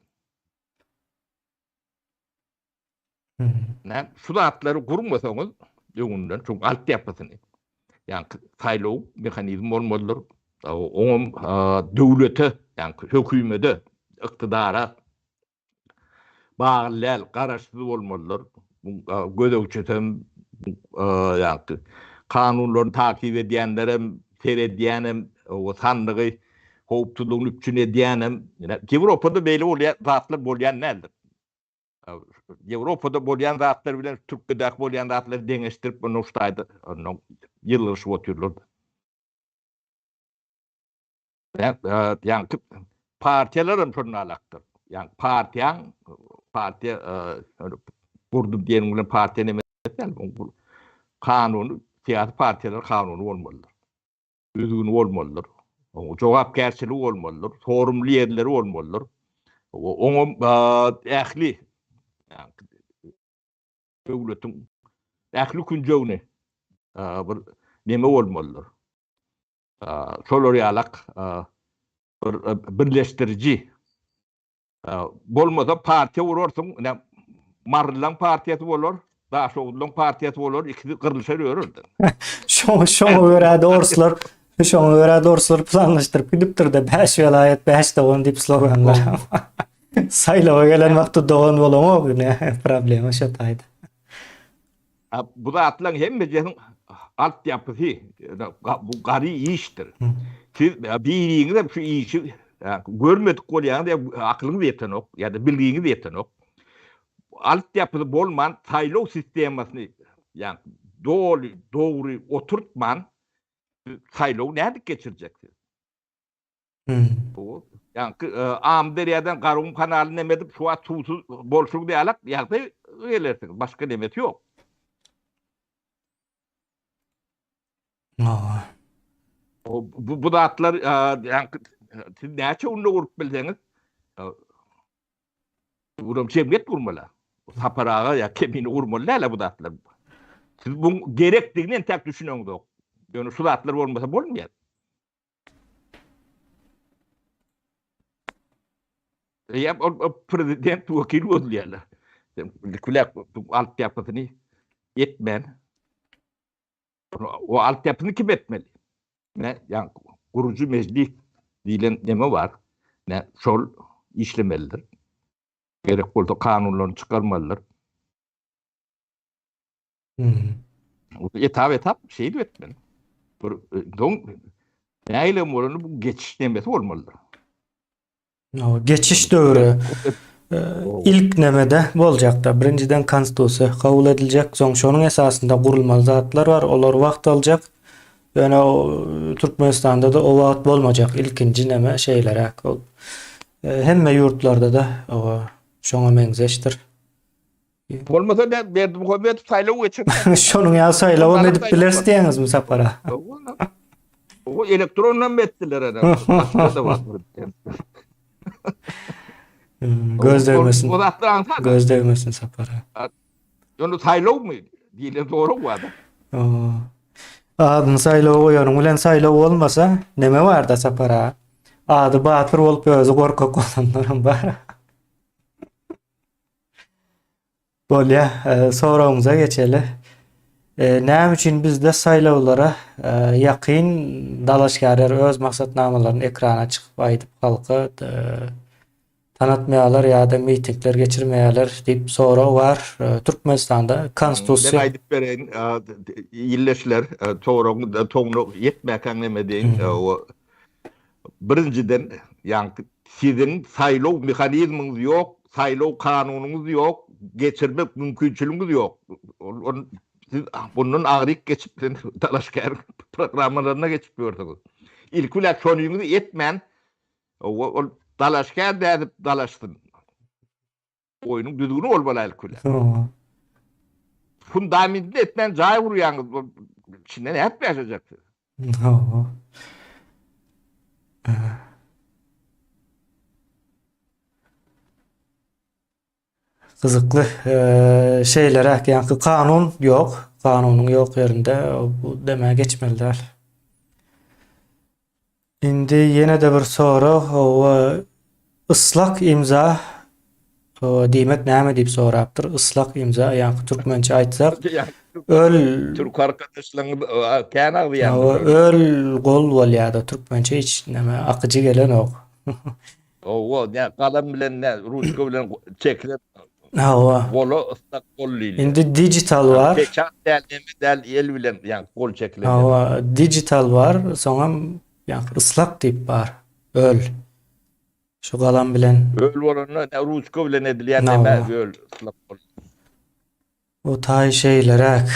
S2: Nä, şu zatlary gurmasaňyz öňünden, şu altyapysyny, ýagny saýlaw mehanizmi bolmalydyr. Oňam döwlete, ýagny hökümete, yktydara bagly däl, garaşsyz bolmalydyr. Gözegçisem, ýagny kanunlaryny takyp edýänlerem, seredýänem, sandygy howpsuzlygyny üpjün edýänem. Ýewropada beýle bolýan zatlar bolýan däldir. Ýewropada bolýan zatlar bilen Türkiýedäki bolýan zatlary deňeşdirip, ondan şu taýda ondan ýylgyryşyp otyrlar. Ýaňky partiýalar hem şonda alakdyr. Ýaňky partiýaň partiýa gurdum diýeniň bilen partiýa neme däl, bu kanuny, syýasy partiýalar kanuny bolmalydyr. Düzgüni bolmalydyr. Oňa jogapkärçiligi bolmalydyr. Sorumly ýerleri bolmalydyr. Oňa ähli döwletiň ähli künjegini bir neme bolmalydyr. Şolar ýalak bir birleşdiriji Bolmasa partiýa gurarsyň, ine Marylylaň partiýasy bolar, Daşoguzlylaň partiýasy bolar, ikisi gyrlyşar ýörerdi.
S1: Şoňa şoňa görä-de orslar, şoňa görä-de orslar planlaşdyryp gidipdir-de, bäş welaýat, bäş dogan diýip sloganlar. Saýlawa gelen wagty dogan bolanok ine, problema şo taýda.
S2: Bu zatlaryň hemmesiniň altyapysy bu gary işdir. Siz biriňiz hem şu işi görmedik bolýaňyz ýa akylyňyz ýetenok ýa-da bilgiňiz ýetenok. Altyapysy bolman saýlaw sistemasyny ýa doly dogry oturtman saýlawy nädip geçirjeksiz? Bu ýaňky Amyderýadan Garagum kanalyny neme edip şu wagt suwsuz bolşuň ýalak ýagdaý gelersiňiz. Başga nemesi ýok. Bu bu zatlar ýaňky siz näçe günde gurup bilseňiz Buram jemgyýet gurmaly. Sapar aga ýa kemini gurmaly däl bu zatlar. Siz bu gerekdigini entäk düşüneňzok. Ýöne şu zatlar bolmasa bolmaýar. Eýýäm ol prezident wekil gözleýärler. Kulak altyapysyny etmän. O altyapyny kim etmeli? Ne, ýa gurujy mejlis diýlen neme bar? Ne, şol işlemelidir. Gerek bolsa kanunlaryny çykarmalydyr. Etap etap şeýdip etmeli. Bir doň nägile bolany bu geçiş nemesi bolmalydyr.
S1: No, geçiş döwri e, ilk nemede boljakda. Birinjiden konstitusiýa kabul ediljek, soň şonuň esasynda gurulmaly zatlar bar, olar wagt aljak. Ýöne Türkmenistanda da o wagt bolmajak ilkinji neme şeýleräk. Ol e, hemme ýurtlarda da şoňa meňzeşdir.
S2: Bolmasa ne Berdimuhamedow saýlaw geçirdi.
S1: Şonuň ýaly saýlawam edip bileris diýýäňizmi Sapara?
S2: O elektrondan etdiler ene. Başga da bar.
S1: Göz degmesin. O zatlar aňsat. Göz degmesin Sapara.
S2: Ýöne saýlawmy diýlen sorag bar.
S1: Adyny saýlaw goýanyň bilen saýlaw bolmasa neme bar-da Sapara? Ady batyr bolup özi gorkak bolanlaram bar. Bolýa, soragymyza geçeli. Näme üçin bizde saýlawlara ýakyn dalaşgärler öz maksatnamalaryny ekrana çykyp aýdyp halka tanatmaýarlar ýa-da mitingler geçirmeýärler diýip sorag bar. Türkmenistanda konstitusiýa
S2: Men aýdyp bereýin, illeşler soragyň soňuna ýetmäkäň neme diýeýin. Birinjiden, ýaňky siziň saýlaw mehanizmiňiz ýok, saýlaw kanunyňyz ýok, geçirmek mümkinçiligiňiz ýok. Ol siz bundan agryk geçip sen dalaşgär programmalaryna geçip ýörsüňiz. Ilki bilen şonyňyzy etmän, ol dalaşgär dädip dalaşsyn. Oýnuň düzgüni bolmaly ilki bilen. Fundamentini etmän jaý gurýaňyz, içinde nädip ýaşajaksyz?
S1: Hawa. Gyzykly şeýleräk ýaňky kanun ýok. Kanunyň ýok ýerinde bu demä geçmeli däl. Indi ýene-de bir sorag, hawa, yslak imza hawa, diýmek näme diýip sorapdyr. Yslak imza, ýaňky türkmençe aýtsak, öl
S2: Türk arkadaşlaryňyz kän agzaýandyr.
S1: Hawa, öl gol bolýar-da, türkmençe hiç näme akyjy gelenok.
S2: Hawa, nä galam bilen, nä ruçka bilen çekilen
S1: Hawa.
S2: gola ıslak gol diýilýär.
S1: Indi digital bar.
S2: Peçat däl, neme däl, el bilen ýa gol çekilen.
S1: Hawa, digital bar, soňam ýa ıslak diýip bar. Öl. Şu galam bilen.
S2: Öl bolanda nä ruçka bilen edilýän neme öl ıslak gol.
S1: O taý şeýleräk.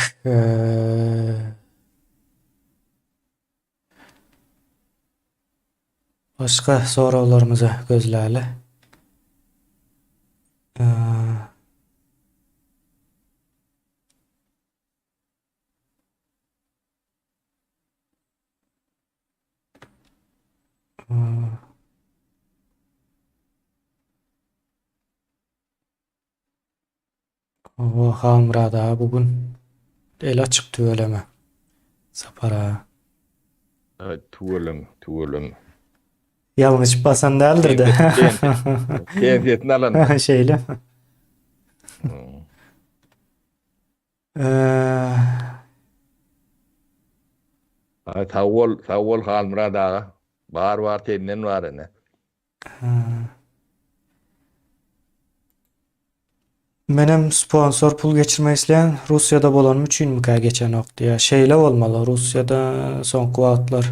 S1: Başga soraglarymyza gözläli. Hawa Halmyrat aga bu gün eli açyk tüweleme. Sapar aga.
S2: Evet tüweleme tüweleme.
S1: Ýalňyş basan däldir-de.
S2: Pensiýasyny alan.
S1: Şeýle.
S2: Ay sag bol, sag bol Halmyrat aga. Bar bar senden bar ene.
S1: Menem sponsor pul geçirmek isleýän Russiýada bolanym üçinmikä geçenok diýýär. Şeýle bolmaly Russiýada soňky wagtlar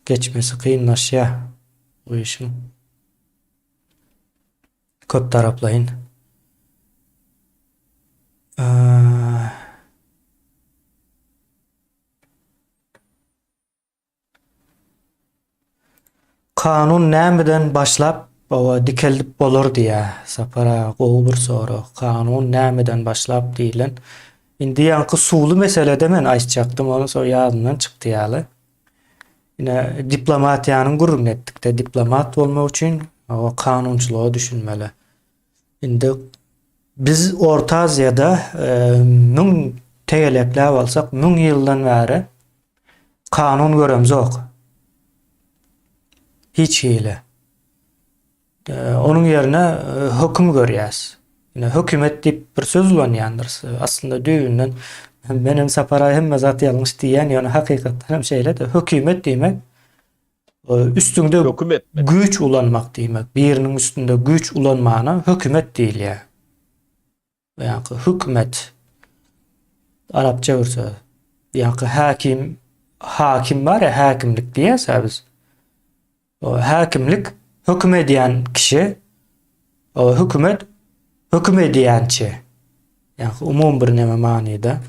S1: geçmesi kynlaşýar bu işiň. Köp taraplaýyn. Kanun nämeden başlap oba dikeldip bolar diýýä Sapar aga gowy bir sorag. Kanun nämeden başlap diýilen. Indi ýaňky suwly meselede men aýtjakdym ony soň ýadymdan çykdy ýaly. Ine diplomatiýanyň gürrüňini etdikde diplomat bolmak üçin oba kanunçylyga düşünmeli. Indi biz Orta Aziýada müň tegelekläp alsak müň ýyldan bäri Kanun göremzok. Hiç hili. Onuň ýerine höküm görýäs. Ine hökümet diýip bir söz ulanýandyrys. Aslynda düýbünden menem Sapar aga hemme zat ýalňyş diýýän, ýöne hakykatdan hem şeýle-de hökümet diýmek üstüňde
S2: höküm etmek.
S1: Güýç ulanmak diýmek. Biriniň üstünde güýç ulanmana hökümet diýilýär. Ýaňky hökümet arapça bir söz. Ýaňky häkim hakim bar ya häkimlik diýýäs biz. O häkimlik höküm edýän kişi, o hökümet höküm edýänçi. Ýaňky umum bir neme manyda.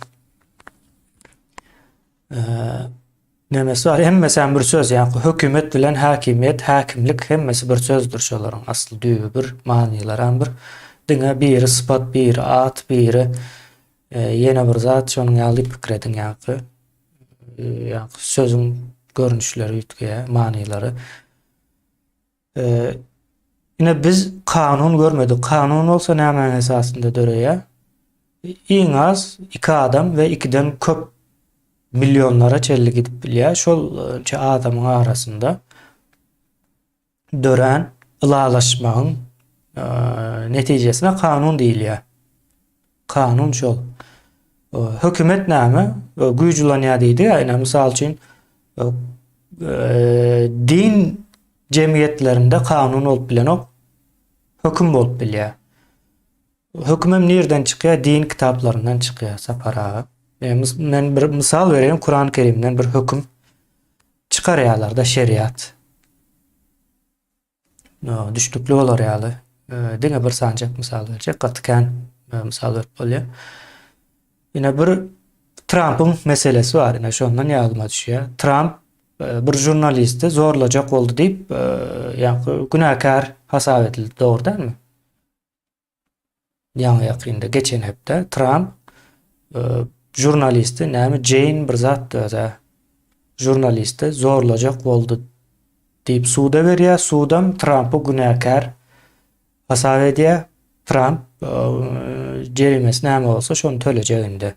S1: Nemesi bar, hemmesem bir söz, ýa hökümet bilen häkimiýet, häkimlik hemmesi bir sözdür şolaryň asly düýbi bir, manylaram bir. Diňe biri sypat, biri at, biri ýene bir zat şonuň ýaly diýip pikir ediň ýaňky. Ýaňky sözüň görnüşleri üýtgeýär, manylary. Ine biz kanun görmedik. Kanun bolsa nämäniň esasynda döreýär? Iň az iki adam we ikiden köp millionlara çenli gidip bilýär. Şol adamyň arasynda dörän ylalaşmagyň netijesine kanun diýilýär. Kanun şol. Hökümet näme? Güýç ulanýar diýdi. Ýa mysal üçin din jemgyýetlerinde kanun bolup bilenok, höküm bolup bilýär. Höküm hem nirden çykýar? Din kitaplaryndan çykýar, Sapar aga. Men bir mysal bereýin, Kuran Kerimden bir höküm çykarýarlar-da şeriat. Düşnükli bolar ýaly, diňe bir sanjak mysal berjek, gaty kän mysal berip bolýar. Ine bir Trampyň meselesi bar, ine şondan ýadyma düşýär. Tramp bir žurnalisti zorlajak boldy diýip, ýaňky günäkär hasap edildi, dogry dälmi? Ýaňy ýakynda geçen hepde Tramp žurnalisti näme Jeýn bir zatdy özä žurnalisti zorlajak boldy diýip suda berýär. Sudam Trampy günäkär hasap edýär. Tramp jerimesi näme bolsa şony tölejek indi.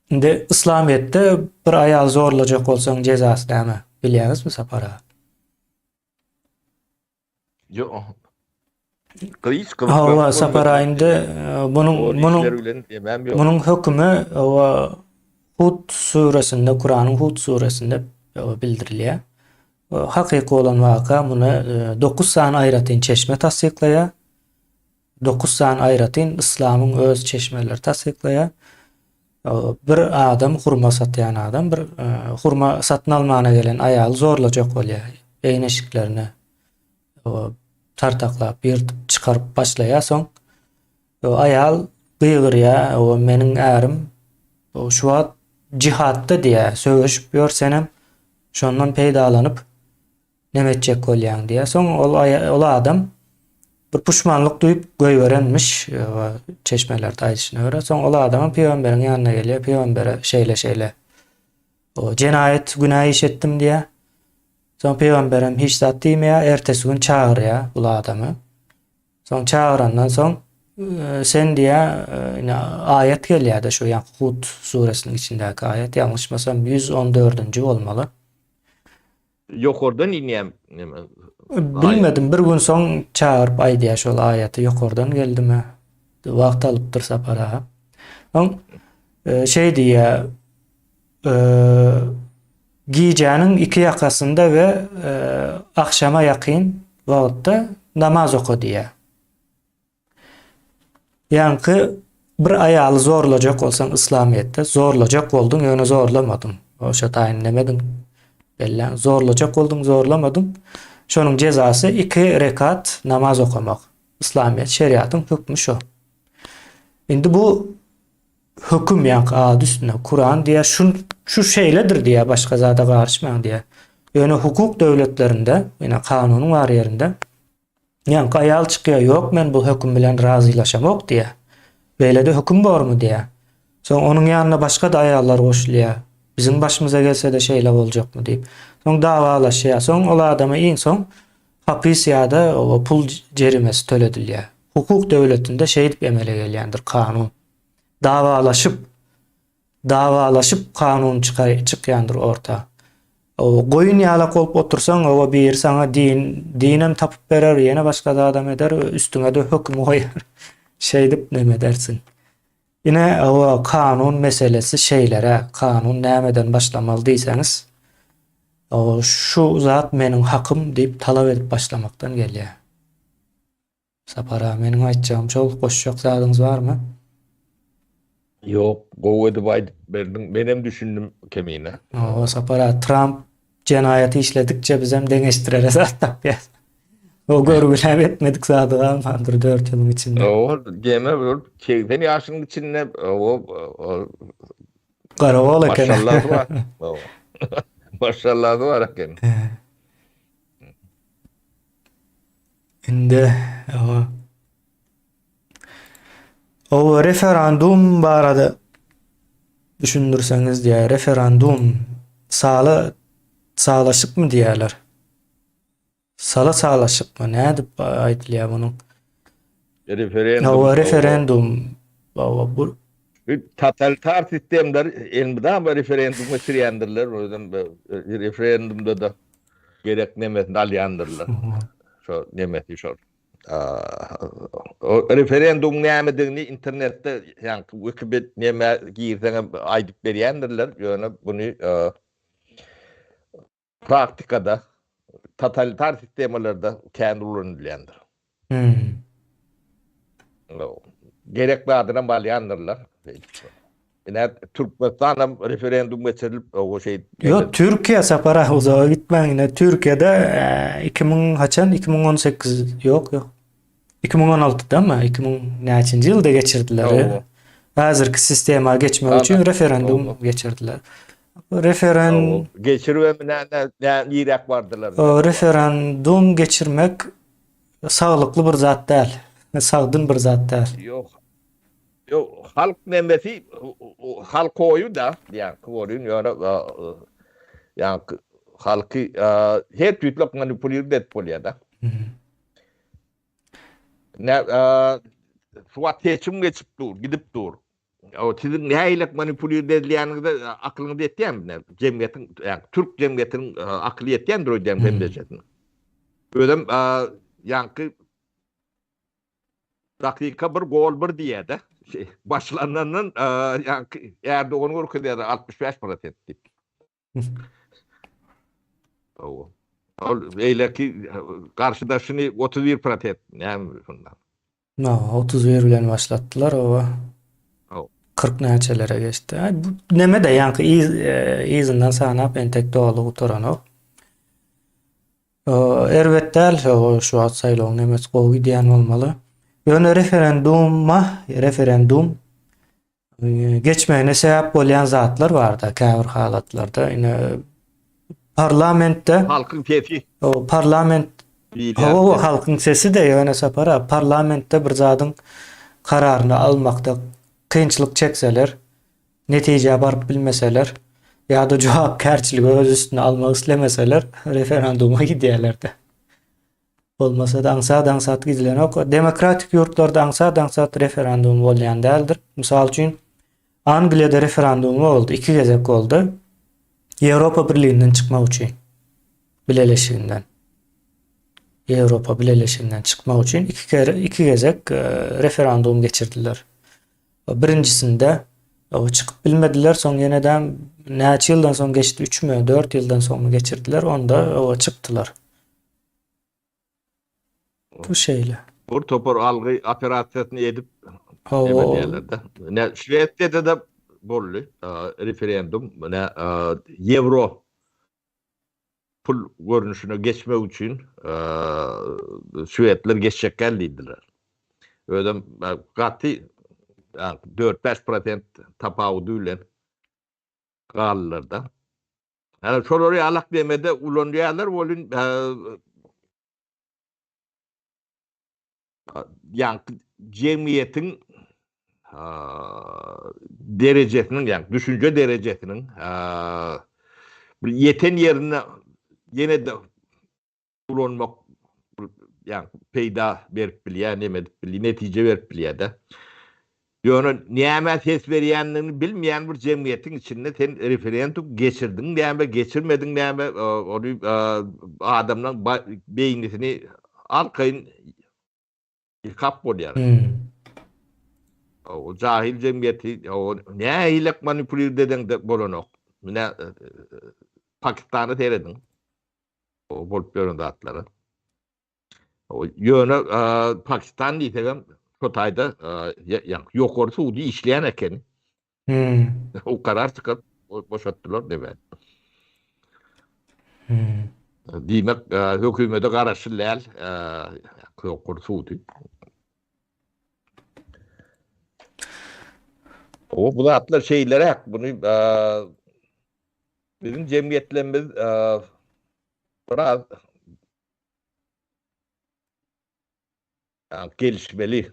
S1: Indi Yslamyýetde bir aýal zorlajak bolsaň jezasy näme? Bilýäňizmi Sapar aga?
S2: Ýok. Gyýç gyzyk.
S1: Hawa, Sapar aga indi munuň munuň munuň hökümi hawa Hud suresinde, Kuranyň Hud suresinde bildirilýär. Hakyky bolan waka muny 9 sany aýratyn çeşme tassyklaýar. 9 sany aýratyn yslamyň öz çeşmeleri tassyklaýar. Bir adam hurma satýan adam bir hurma satyn almana gelen aýaly zorlajak bolýar. Egin-eşiklerini tartaklap, ýyrtyp çykaryp başlaýar. Soň aýal gygyrýar, meniň ärim şu wagt jihatda diýýär, söweşip ýör, senem şondan peýdalanyp Neme etjek bolýaň diýýär. Soň ol ol adam bir puşmanlyk duýup goýberenmiş, çeşmelerde aýdyşyna görä. Soň ol adam pygamberiň ýanyna gelýär, pygambere şeýle-şeýle o jenaýat, günä iş etdim diýýär. Soň pygamberem hiç zat diýmeýär, ertesi gün çagyrýar bul adamy. Soň çagyrandan soň sen diýýär, ine aýat gelýär-de şu ýaňky Hud suresiniň içindäki aýat, ýalňyşmasam 114-nji bolmaly.
S2: Ýokardan inýän neme?
S1: Bilmedim, bir gün soň çagyryp aýdýar şol aýaty ýokardan geldimi? Wagt alypdyr Sapar aga. Soň e, şeý diýýär, e, gijäniň iki ýakasynda we e, agşama ýakyn wagtda namaz oka diýýär. Ýaňky bir aýaly zorlajak bolsaň yslamyýetde zorlajak bolduň ýöne zorlamadyň. Oşa taýyn nemediň. Belläň zorlajak bolduň zorlamadyň. Şonuň jezasy iki rekat namaz okamak. Yslamyýet şeriatyň hökmi şo. Indi bu höküm ýaňky ady üstünde Kuran diýýär şu şu şeýledir diýýär başga zada garyşmaň diýýär. Ýöne hukuk döwletlerinde, ýöne kanunyň bar ýerinde Ýaňky aýal çykýar, ýok men bu höküm bilen razylaşamok diýýär. Beýle-de höküm bormy diýýär. Soň onuň ýanyna başga-da aýallar goşulýar. Biziň başymyza gelse-de şeýle boljakmy diýip. Soň dawalaşýar. Soň ol adama iň soň hapis ýa-da pul jerimesi töledilýär. Hukuk döwletinde şeýdip emele gelýändir kanun. Dawalaşyp Dawalaşyp kanun çykar çykýandyr orta. Oba goýun ýalak bolup otursaň oba biri saňa din dinem tapyp berer ýene başga zadam eder üstüňede höküm goýar. Şeýdip neme edersiň. Ine oba kanun meselesi şeýleräk kanun nämeden başlamaly diýseňiz oba şu zat meniň hakym diýip talap edip başlamakdan gelýär. Sapar aga meniň aýtjagym şol, goşjak zadyňyz barmy?
S2: Ýok, gowy edip aýdyp berdiň. Menem düşündim kemine.
S1: Hawa Sapar aga, Tramp jenaýat işledikçe bizem deňeşdirere zat tapýas. O görgüläp etmedik zady galmandyr 4 ýylyň içinde.
S2: Hawa, geme bolup 80 ýaşynyň içinde o
S1: Garagol eken.
S2: Maşallasy bar. Maşallasy bar eken.
S1: Indi oňa Owa referandum barada düşündirseňiz diýýär. Referandum sala salaşykmy diýýärler. Sala salaşykmy? Nädip aýdylýar munuň?
S2: Referendum.
S1: Owa referendum. Owa bu
S2: totalitar sistemler elmydama referendum geçirýändirler. Özem referendumda da gerek nemesini alýandyrlar. Şo nemesi şol. O referendumyň nämedigini internetde ýaňky Wikiped neme girseňem aýdyp berýändirler, ýöne buny praktikada totalitar sistemalarda kän ulanylýandyr.
S1: Hmm.
S2: Gerek zadynam alýandyrlar. Ine Türkmenistan hem referendum geçirilip o şey
S1: Ýok, Türkiýe Sapar aga uzaga gitmäň ine Türkiýede 2000 haçan 2018 ýok ýok. 2016-damy 2000 näçinji ýylda geçirdiler. Häzirki sistema geçmek üçin referendum geçirdiler. Referen
S2: geçiribem nä nä niräk bardylar.
S1: Referendum geçirmek Saglykly bir zat däl. Sagdyn bir zat däl.
S2: Ýok. Ýok, halk nemesi halk oýy da, ýaňky bolýun ýöne ýaňky halky her tüýtlek manipulirde edip bolýar da. Ne, şu wagt seçim geçip dur, gidip dur. O siziň nähili manipulir edilýäniňize akylyňyz ýetýärmi? Ne, jemgyýetiň, ýa türk jemgyýetiniň akyly ýetýändir öýdýän hemmejesine. Özem ýaňky dakika bir gol bir diýýär-de. Şey, başlanandan ýaňky Erdogany görkezýär 65 prosent diýip. Hawa. Ol beýleki garşydaşyny 31 prosent näme şunda.
S1: No, 31 bilen başlatdylar oba.
S2: Hawa.
S1: 40 näçelere geçdi. Ay, bu neme de ýaňky yz, e, yzyndan sanap entek doly gutaranok. Erbet däl, şu wagt saýlawyň nemesi gowy gidýän bolmaly. Ýöne referenduma, referendum geçmegine sebäp bolýan zatlar barda käbir halatlarda. Ine parlamentde
S2: halkyň sesi.
S1: O parlament Hawa, halkyň sesi-de ýöne Sapar aga, parlamentde bir zadyň kararyny almakda kynçylyk çekseler, netijä baryp bilmeseler ýa-da jogapkärçiligi öz üstüne almak islemeseler, referenduma gidýärler-de. Bolmasa-da aňsat-aňsat gidilenok. Demokratik ýurtlarda aňsat-aňsat referendum bolýan däldir. Mysal üçin, Angliýada referendum boldy, iki gezek boldy. Ýewropa Birliginden çykmak üçin. Bileleşiginden. Ýewropa Bileleşiginden çykmak üçin iki kere iki gezek e, referendum geçirdiler. Birinjisinde çykyp bilmediler, soň ýene-de näçe ýyldan soň geçdi, 3-mi, 4 ýyldan soňmy geçirdiler, onda oba çykdylar. Bu şeýle.
S2: Bir topar algy operasiýasyny edip neme diýerler-de. Ne Şwesiýada-da boldy referendum, ne ýewro pul görnüşine geçmek üçin şwedler geçjek däl diýdiler. Özem gaty 4-5 prosent tapawudy bilen galdylar-da. Ýani şolary ýalak demede ulanýarlar welin ýaňky jemgyýetiň derejesiniň ýa düşünje derejesiniň bir ýeten ýerine ýene-de ulanmak ýa peýda berip bilýär, neme edip bilýär, netije berip bilýär-de. Ýöne nämä ses berýändigini bilmeýän bir jemgyýetiň içinde sen referendum geçirdiň näme, geçirmediň näme, ony adamlaryň beýnisini arkaýyn ýykap bolýar. O jahil jemgyýeti o nähili manipulirde edeňde bolanok. Mine Pakistana serediň. O bolup ýören zatlara. Ýöne Pakistan diýsegem şo taýda ýokary sudy işleýän eken.
S1: Hmm.
S2: O karar çykyp boşatdylar diýmek.
S1: Hmm.
S2: Diýmek hökümete garaşly däl ýokary sudy. O bu zatlar şeýleräk buny biziň jemgyýetlerimiz biraz gelişmeli.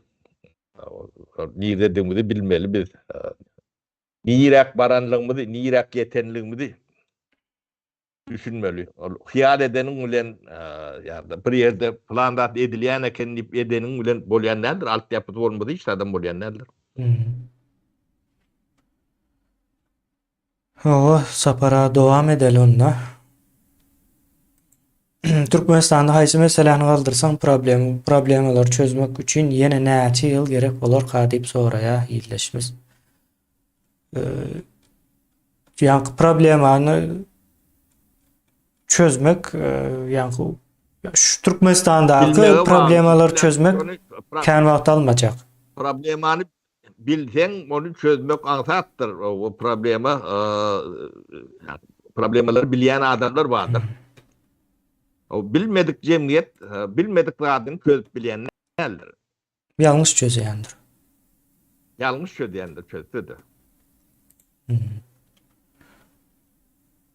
S2: Niredigimizi bilmeli biz. Niräk baranlygymyzy, niräk ýetenligimizi düşünmeli. Ol hyýal edeniň bilen ýa-da bir ýerde plan zat edilýän eken diýip edeniň bilen bolýan däldir. Altyapysy bolmasa hiç zadam bolýan däldir.
S1: Hawa, sapara dowam edeli onda. Türkmenistanda haýsy meseläni galdyrsaň problem, problemalary çözmek üçin ýene näçe ýyl gerek bolarka diýip soraýar ildeşimiz. Ýaňky problemany çözmek, ýaňky şu Türkmenistandaky problemalary çözmek kän wagt almajak.
S2: Problemany Bilseň, ony çözmek aňsatdyr. O problema, problemalary bilýän adamlar bardyr. O bilmedik jemgyýet, bilmedik zadyny çözüp bilýän däldir.
S1: Ýalňyş çözýändir.
S2: Ýalňyş çözýändir, çözse-de.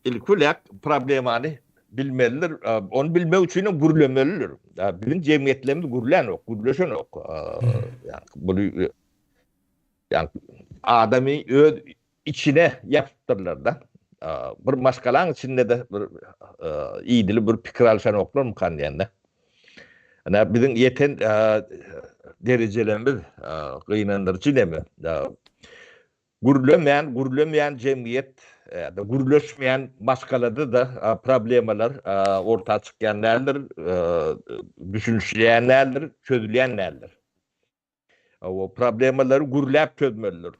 S2: Ilki bilen problemany bilmelidir. Ony bilmek üçin hem gürlemelidir. Biziň jemgyýetlerimiz gürlänok, gürleşenok. Ýa buny ýa adamy öz içine ýapypdyrlar-da. Bir maşgalaň içinde-de bir idili bir pikir alşanoklarmykan diýende. Ine biziň ýeten derejelerimiz gynandyryjy neme. Gürlemeýän, gürlemeýän jemgyýet ýa-da gürleşmeýän maşgalada-da problemalar orta çykýan däldir, düşünişilýän däldir, çözülýän däldir. O problemalary gürläp çözmelidir.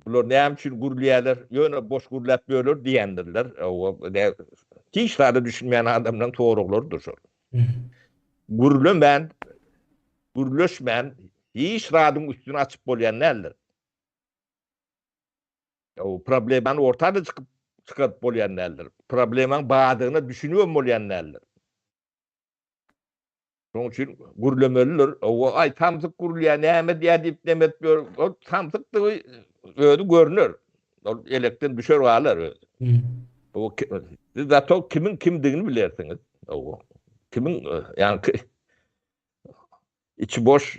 S2: Bular näme üçin gürleýärler? Ýöne boş gürläp ýörler diýendirler. O hiç zada düşünmeýän adamlaryň soraglarydyr şol. Gürlemän, gürleşmän hiç zadyň üstüni açyp bolýan däldir. O problemany orta-da çykyp çykaryp bolýan däldir. Problemaň bardygyna düşünibem bolýan däldir. Şonuň üçin gürlemelidir. O aý samsyk gürlýär, näme diýýär diýip neme edip ýör. Ol samsykdygy özi görner. Ol elekden düşer galar özi. O siz zato kimiň kimdigini bilersiňiz. O kimiň ýaňky içi boş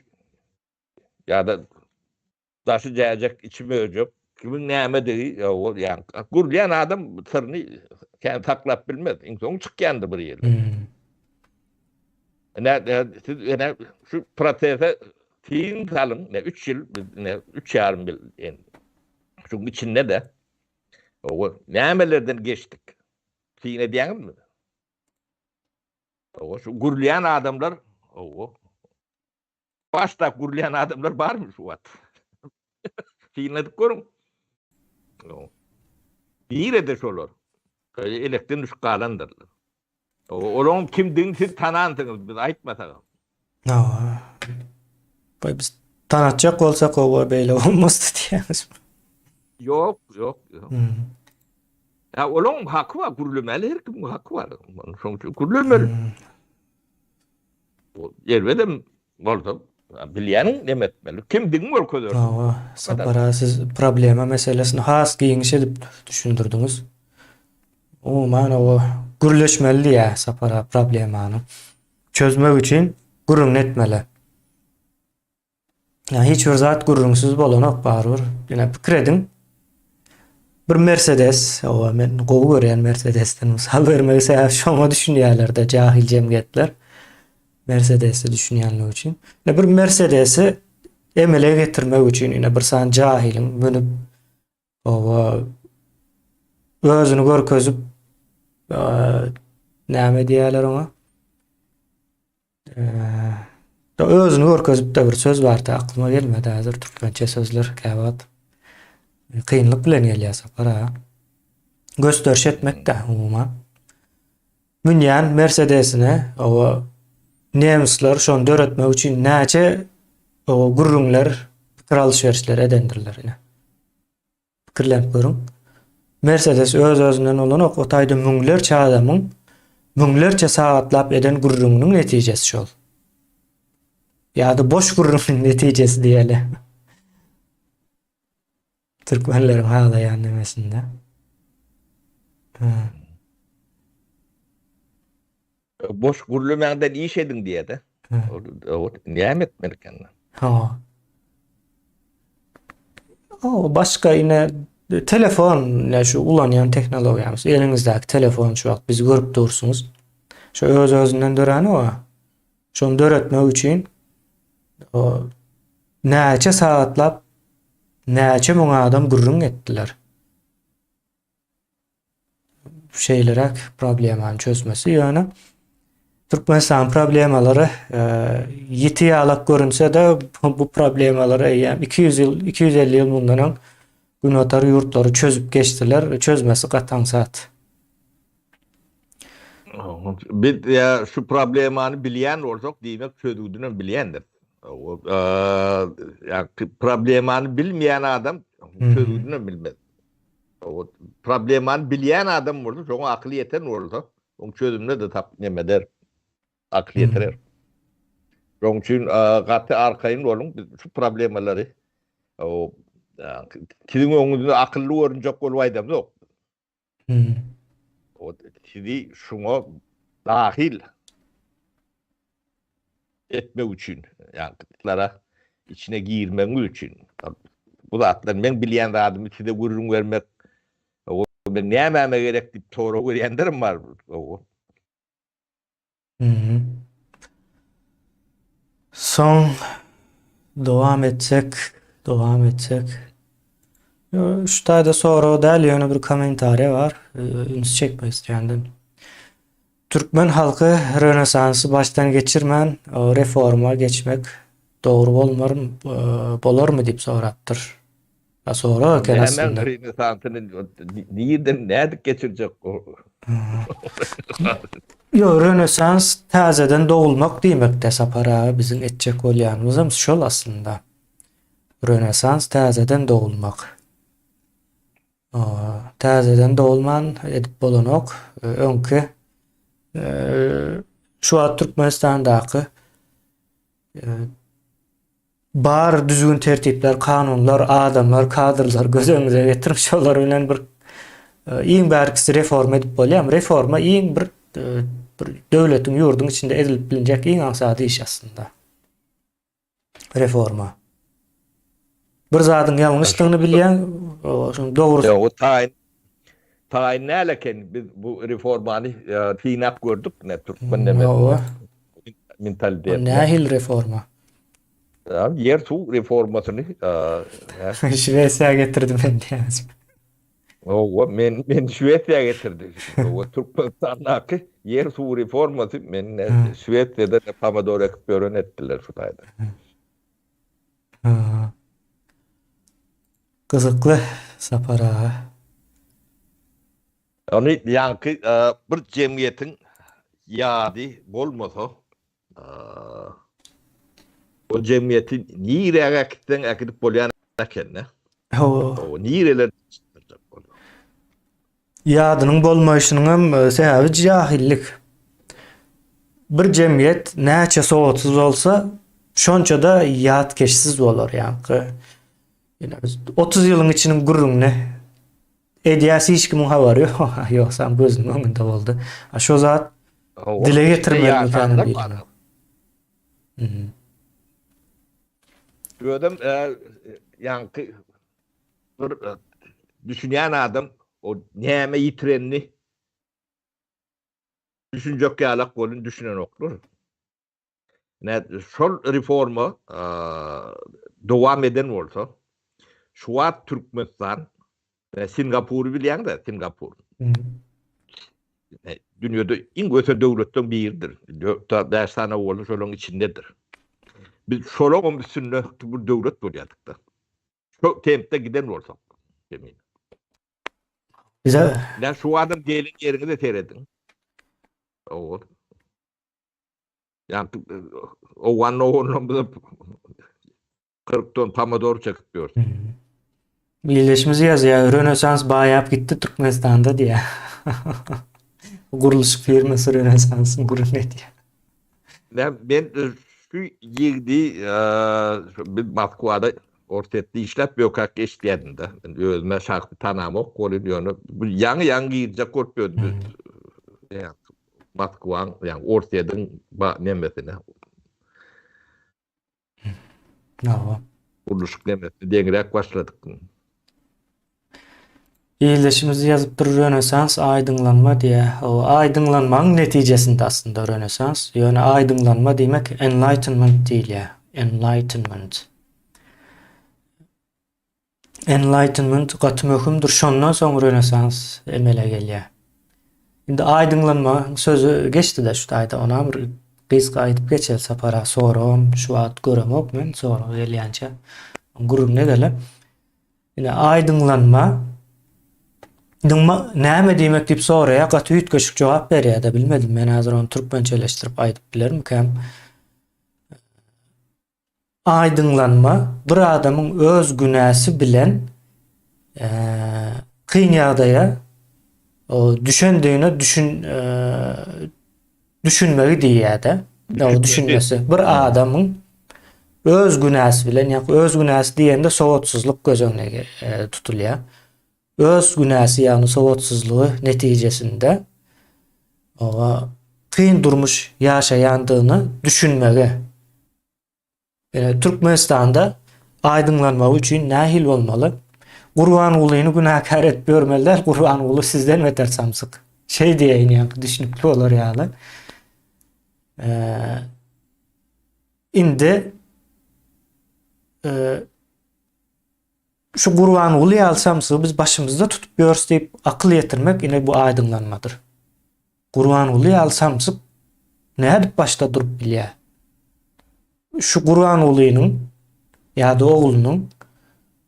S2: ýa-da Daşy jäjek, içi möjek. Kimiň nämedigi, ol ýa gürlýän adam syryny kän saklap bilmez. Iň soňy çykýandyr bir ýerde. Ine, siz ine şu prosese syn salyň, ine 3 ýyl, biz ine 3 ýarym ýyl endi. Şuň içinde-de o nämelerden geçdik? Syn edýäňizmi? O şu gürlýän adamlar, o Başda gürleýän adamlar barmy şu wagt? Synladyp görüň. Nirede şolar? Elekden düşüp galandyrlar. Olaryň kimdigini siz tanansyňyz, biz aýtmasagam.
S1: Hawa. Baý biz tanatjak bolsak owa beýle bolmazdy diýýäňiz.
S2: Ýok, ýok, ýok. Ýa olaryň haky bar, gürlemeli her kimiň haky bar. Şonuň üçin gürlemeli. Erbedem bolsa bilýäniň neme etmeli. Kimdigini görkezersiň.
S1: Hawa, Sapar aga siz problema meselesini has giňiş edip düşündirdiňiz. Umuman oba gürleşmeli diýýär Sapar aga problemany çözmek üçin gürrüňini etmeli. Ýa hiç bir zat gürrüňsiz bolanok barybir. Ýöne pikir ediň. Bir Mercedes, owa men gowy görýän Mercedesden mysal bermegi sebäp şoňa düşünýärler-de jahil jemgyýetler. Mercedese düşünýänligi üçin. Ýa bir Mercedesi emele getirmek üçin ýene bir sany jahiliň münüp owa özüni görkezip näme diýýärler oňa? Özüni görkezip-de bir söz bardy, aklyma gelmedi häzir türkmençe sözler käwagt kynlyk bilen gelýär Sapar aga. Gösteriş etmek-de umuman. Münýän Mersedesine oba nemisler şony döretmek üçin näçe oba gürrüňler, pikir alyş-berişler edendirler ine. Pikirlenip görüň. Mersedes öz-özünden bolanok, o taýda müňlerçe adamyň müňlerçe sagatlap eden gürrüňiniň netijesi şol. Ýa-da boş gürrüňiň netijesi diýeli. Türkmenleriň halaýan nemesinde.
S2: Boş gürlemäňden iş ediň diýýär-de. Näme etmeli eken?
S1: Ha. O başga ine telefon, ine şu ulanýan tehnologiýamyz, eliňizdäki telefon şu wagt bizi görüp dursuňyz. Şu öz-özünden döräni o. Şony döretmek üçin o näçe sagatlap näçe müň adam gürrüň etdiler. Şeýleräk problemany çözmesi ýöne Türkmenistan problemalary e, ýiti ýalak görünse-de bu problemalary eýýäm 200 ýyl 250 ýyl mundan öň Günbatar ýurtlary çözüp geçdiler. Çözmesi gaty aňsat.
S2: Biz ýa şu problemany bilýän bolsak, diýmek çözgüdini bilýändir. Ýa problemany bilmeýän adam çözgüdini bilmez. O problemany bilýän adam bolsa, şoňa akyly ýeten bolsa, oň çözümine de tap neme eder. Akyl ýetirer. Şoň üçin gaty arkaýyn boluň, biz şu problemalary o siziň öňüňizde akylly görünjek bolup aýdamzok. O sizi şuňa dahil etmek üçin, ýa-da içine girmegiňiz üçin bu zatlar meň bilýän zadymy size gürrüň bermek, o men nämäme gerek diýip sorag berýänlerim bar.
S1: Soň dowam etsek, dowam etsek. Şu taýda sorag däl, ýöne bir kommentariýa bar. Üns çekmek isleýändim. Türkmen halky Rönesansy başdan geçirmän reforma geçmek dogry bolmarmy, bolarmy diýip sorapdyr. Ha sorag eken aslynda.
S2: Nämäň Rönesansyny nirden nädip geçirjek o?
S1: Ýok, Rönesans täzeden dogulmak diýmekde Sapar aga biziň etjek bolýanymyzam şol aslynda. Rönesans täzeden dogulmak. Täzeden dogulman edip bolanok. Öňki şu wagt Türkmenistandaky bar düzgün tertipler, kanunlar, adamlar, kadrlar göz öňüňize getiriň, şolar bilen bir iň bärkisi reforma edip bolýar. Reforma iň bir bir döwletiň, ýurduň içinde edilip bilinjek iň aňsat iş aslynda. Reforma. Bir zadyň ýalňyşdygyny bilýäň, şonuň dogry.
S2: Ýok, o taýyn taýyn däl eken. Biz bu reformany synap gördük, ne türkmen nemesinde. Mentalitetinde.
S1: O nähili reforma?
S2: Ýer suw reformasyny.
S1: Şwesiýa getirdi men diýýän.
S2: Hawa, men men Şwesiýa getirdi. Hawa, Türkmenistandaky ýer suw reformasy men Şwesiýada pomidor ekip ýören etdiler şu taýda.
S1: Gyzykly Sapar aga.
S2: Ony ýaňky bir jemgyýetiň ýady bolmasa, o jemgyýeti niräge äkitseň äkidip bolýan eken-dä.
S1: Hawa.
S2: Nireler çykdyrjak bolýar.
S1: Ýadynyň bolmaýşynyňam sebäbi jahillik. Bir jemgyýet näçe sowatsyz bolsa, şonça-da ýatkeşsiz bolar ýaňky. Ine biz 30 ýylyň içiniň gürrüňini edýäs hiç kimiň habary ýok. Ýogsam gözüniň öňünde boldy. A şo zat dile getirmelimikänem bilemok.
S2: Özem ýaňky bir düşünýän adam o näme ýitirenini düşünjek ýalak bolun düşünenoklar. Ine şol reforma dowam eden bolsa, şu wagt Türkmenistan, Singapury bilýäň-de, Singapur. Dünýede iň ösen döwletleriň biridir. 4-5 sany bolsa şolaryň içindedir. Biz şolaryň üstünde bir döwlet bolýardyk-da. Şu tempde giden bolsak.
S1: Bize
S2: Ine şu adam gelen ýeriňize serediň. Owa. Ýa owgan ogandan bize 40 ton pomidor çekip ýör.
S1: Ildeşimiz ýazýar, Rönesans baýap gitdi Türkmenistanda diýýär. Gurluşyk firmasy Rönesansyň gürrüň edýär.
S2: Men men şu ýigdi biz Moskwada Orsýetde işläp ýökäk eşidýärdim-de. Men özüme şahsy tanamok welin ýöne bu ýaňy-ýaňy girjek bolup ýördi. Moskwaň, ýagny Orsýetiň nemesine.
S1: Hawa.
S2: Gurluşyk nemesine deňräk başladyk.
S1: Ildeşimiz ýazypdyr Rönesans aýdyňlanma diýýär. Hawa, aýdyňlanmagyň netijesinde aslynda Rönesans. Ýöne aýdyňlanma diýmek enlightenment diýilýär. Enlightenment. Enlightenment gaty möhümdir. Şondan soň Rönesans emele gelýär. Indi aýdyňlanma sözi geçdi-de şu taýda. Onam bir gysga aýdyp geçeli Sapar aga. Soragam şu wagt göremok men sorag gelýänçä gürrüňine edeli. Ine aýdyňlanma Diňme näme diýmek diýip soraýar, gaty üýtgeşik jogap berýär-de bilmedim men häzir ony türkmençeleşdirip aýdyp bilermikäm. Aýdyňlanma bir adamyň öz günäsi bilen kyn ýagdaýa düşendigine düşün düşünmegi diýýär-de. Düşünmesi. Bir adamyň öz günäsi bilen, ýa öz günäsi diýende sowatsyzlyk göz öňüne tutulýar. Öz günäsi, ýagny sowatsyzlygy netijesinde oňa kyn durmuş ýaşaýandygyna düşünmegi. Ine, Türkmenistanda aýdyňlanmagy üçin nähili bolmaly? Gurbangulyny günäkär edip ýörmeli däl, Gurbanguly sizden beter samsyk. Şeý diýeýin ýaňky düşnükli bolar ýaly. Indi e, şu Gurbanguly ýaly samsygy biz başymyzda tutup ýörüs diýip akyl ýetirmek ine bu aýdyňlanmadyr. Gurbanguly ýaly samsyk nädip başda durup bilýär? Şu Gurbangulynyň ýa-da oglunyň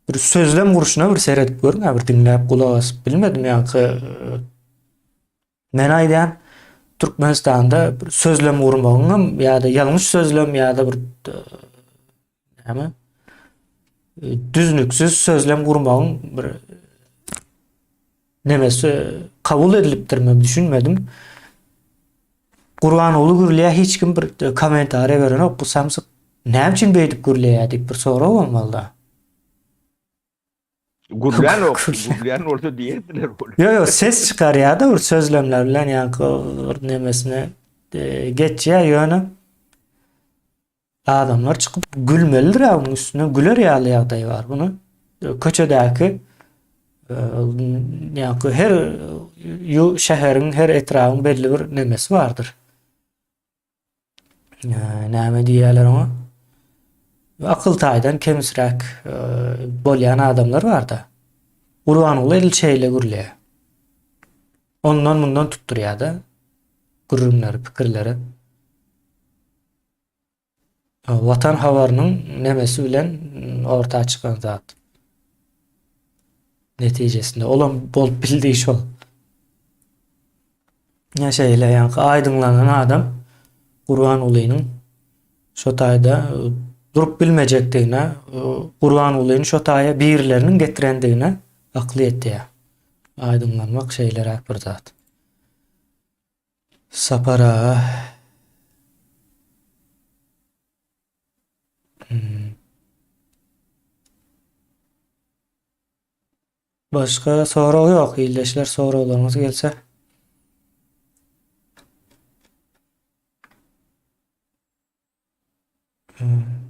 S1: bir sözlem gurşuna bir seredip görüň, bir diňläp gulak asyp bilmedim ýaňky e, men aýdýan Türkmenistanda bir sözlem gurmagyň ýa-da ýalňyş sözlem ýa-da bir e, näme e, düznüksiz sözlem gurmagyň bir nemesi kabul edilipdirmi düşünmedim. Gurbanguly gürleýär hiç kim bir kommentariýa berenok bu samsyk näme üçin beýdip gürleýär diýip bir sorag bolmalyda.
S2: Gürlän ok, gürlän bolsa diýerdiler ol.
S1: Ýok ýok ses çykarýar-da bir sözlemler bilen ýaňky bir nemesine e, geçýär ýöne Adamlar çykyp gülmelidir-ä munuň üstünden güler ýaly ýagdaý bar. Muny e, köçedäki e, ýa her şäheriň, her etrabyň belli bir nemesi bardyr. E, näme diýýärler oňa? Akyl taýdan kemisräk bolýan adamlar bar-da. Gurbanguly edil şeýle gürleýär. Ondan mundan tutdurýar-da gürrüňleri, pikirleri. Watan habarynyň nemesi bilen orta çykan zat. Netijesinde olam bolup bildi şol. Ýa şeýle ýaňky aýdyňlanan adam Gurbangulynyň şo taýda e, durup bilmejekdigine, e, Gurbangulyny şo taýa birileriniň getirendigine akly ýetýär. Aýdyňlanmak şeýleräk bir zat. Sapar aga. Hmm. Başga sorag ýok, ildeşler soraglaryňyz gelse. Hmm.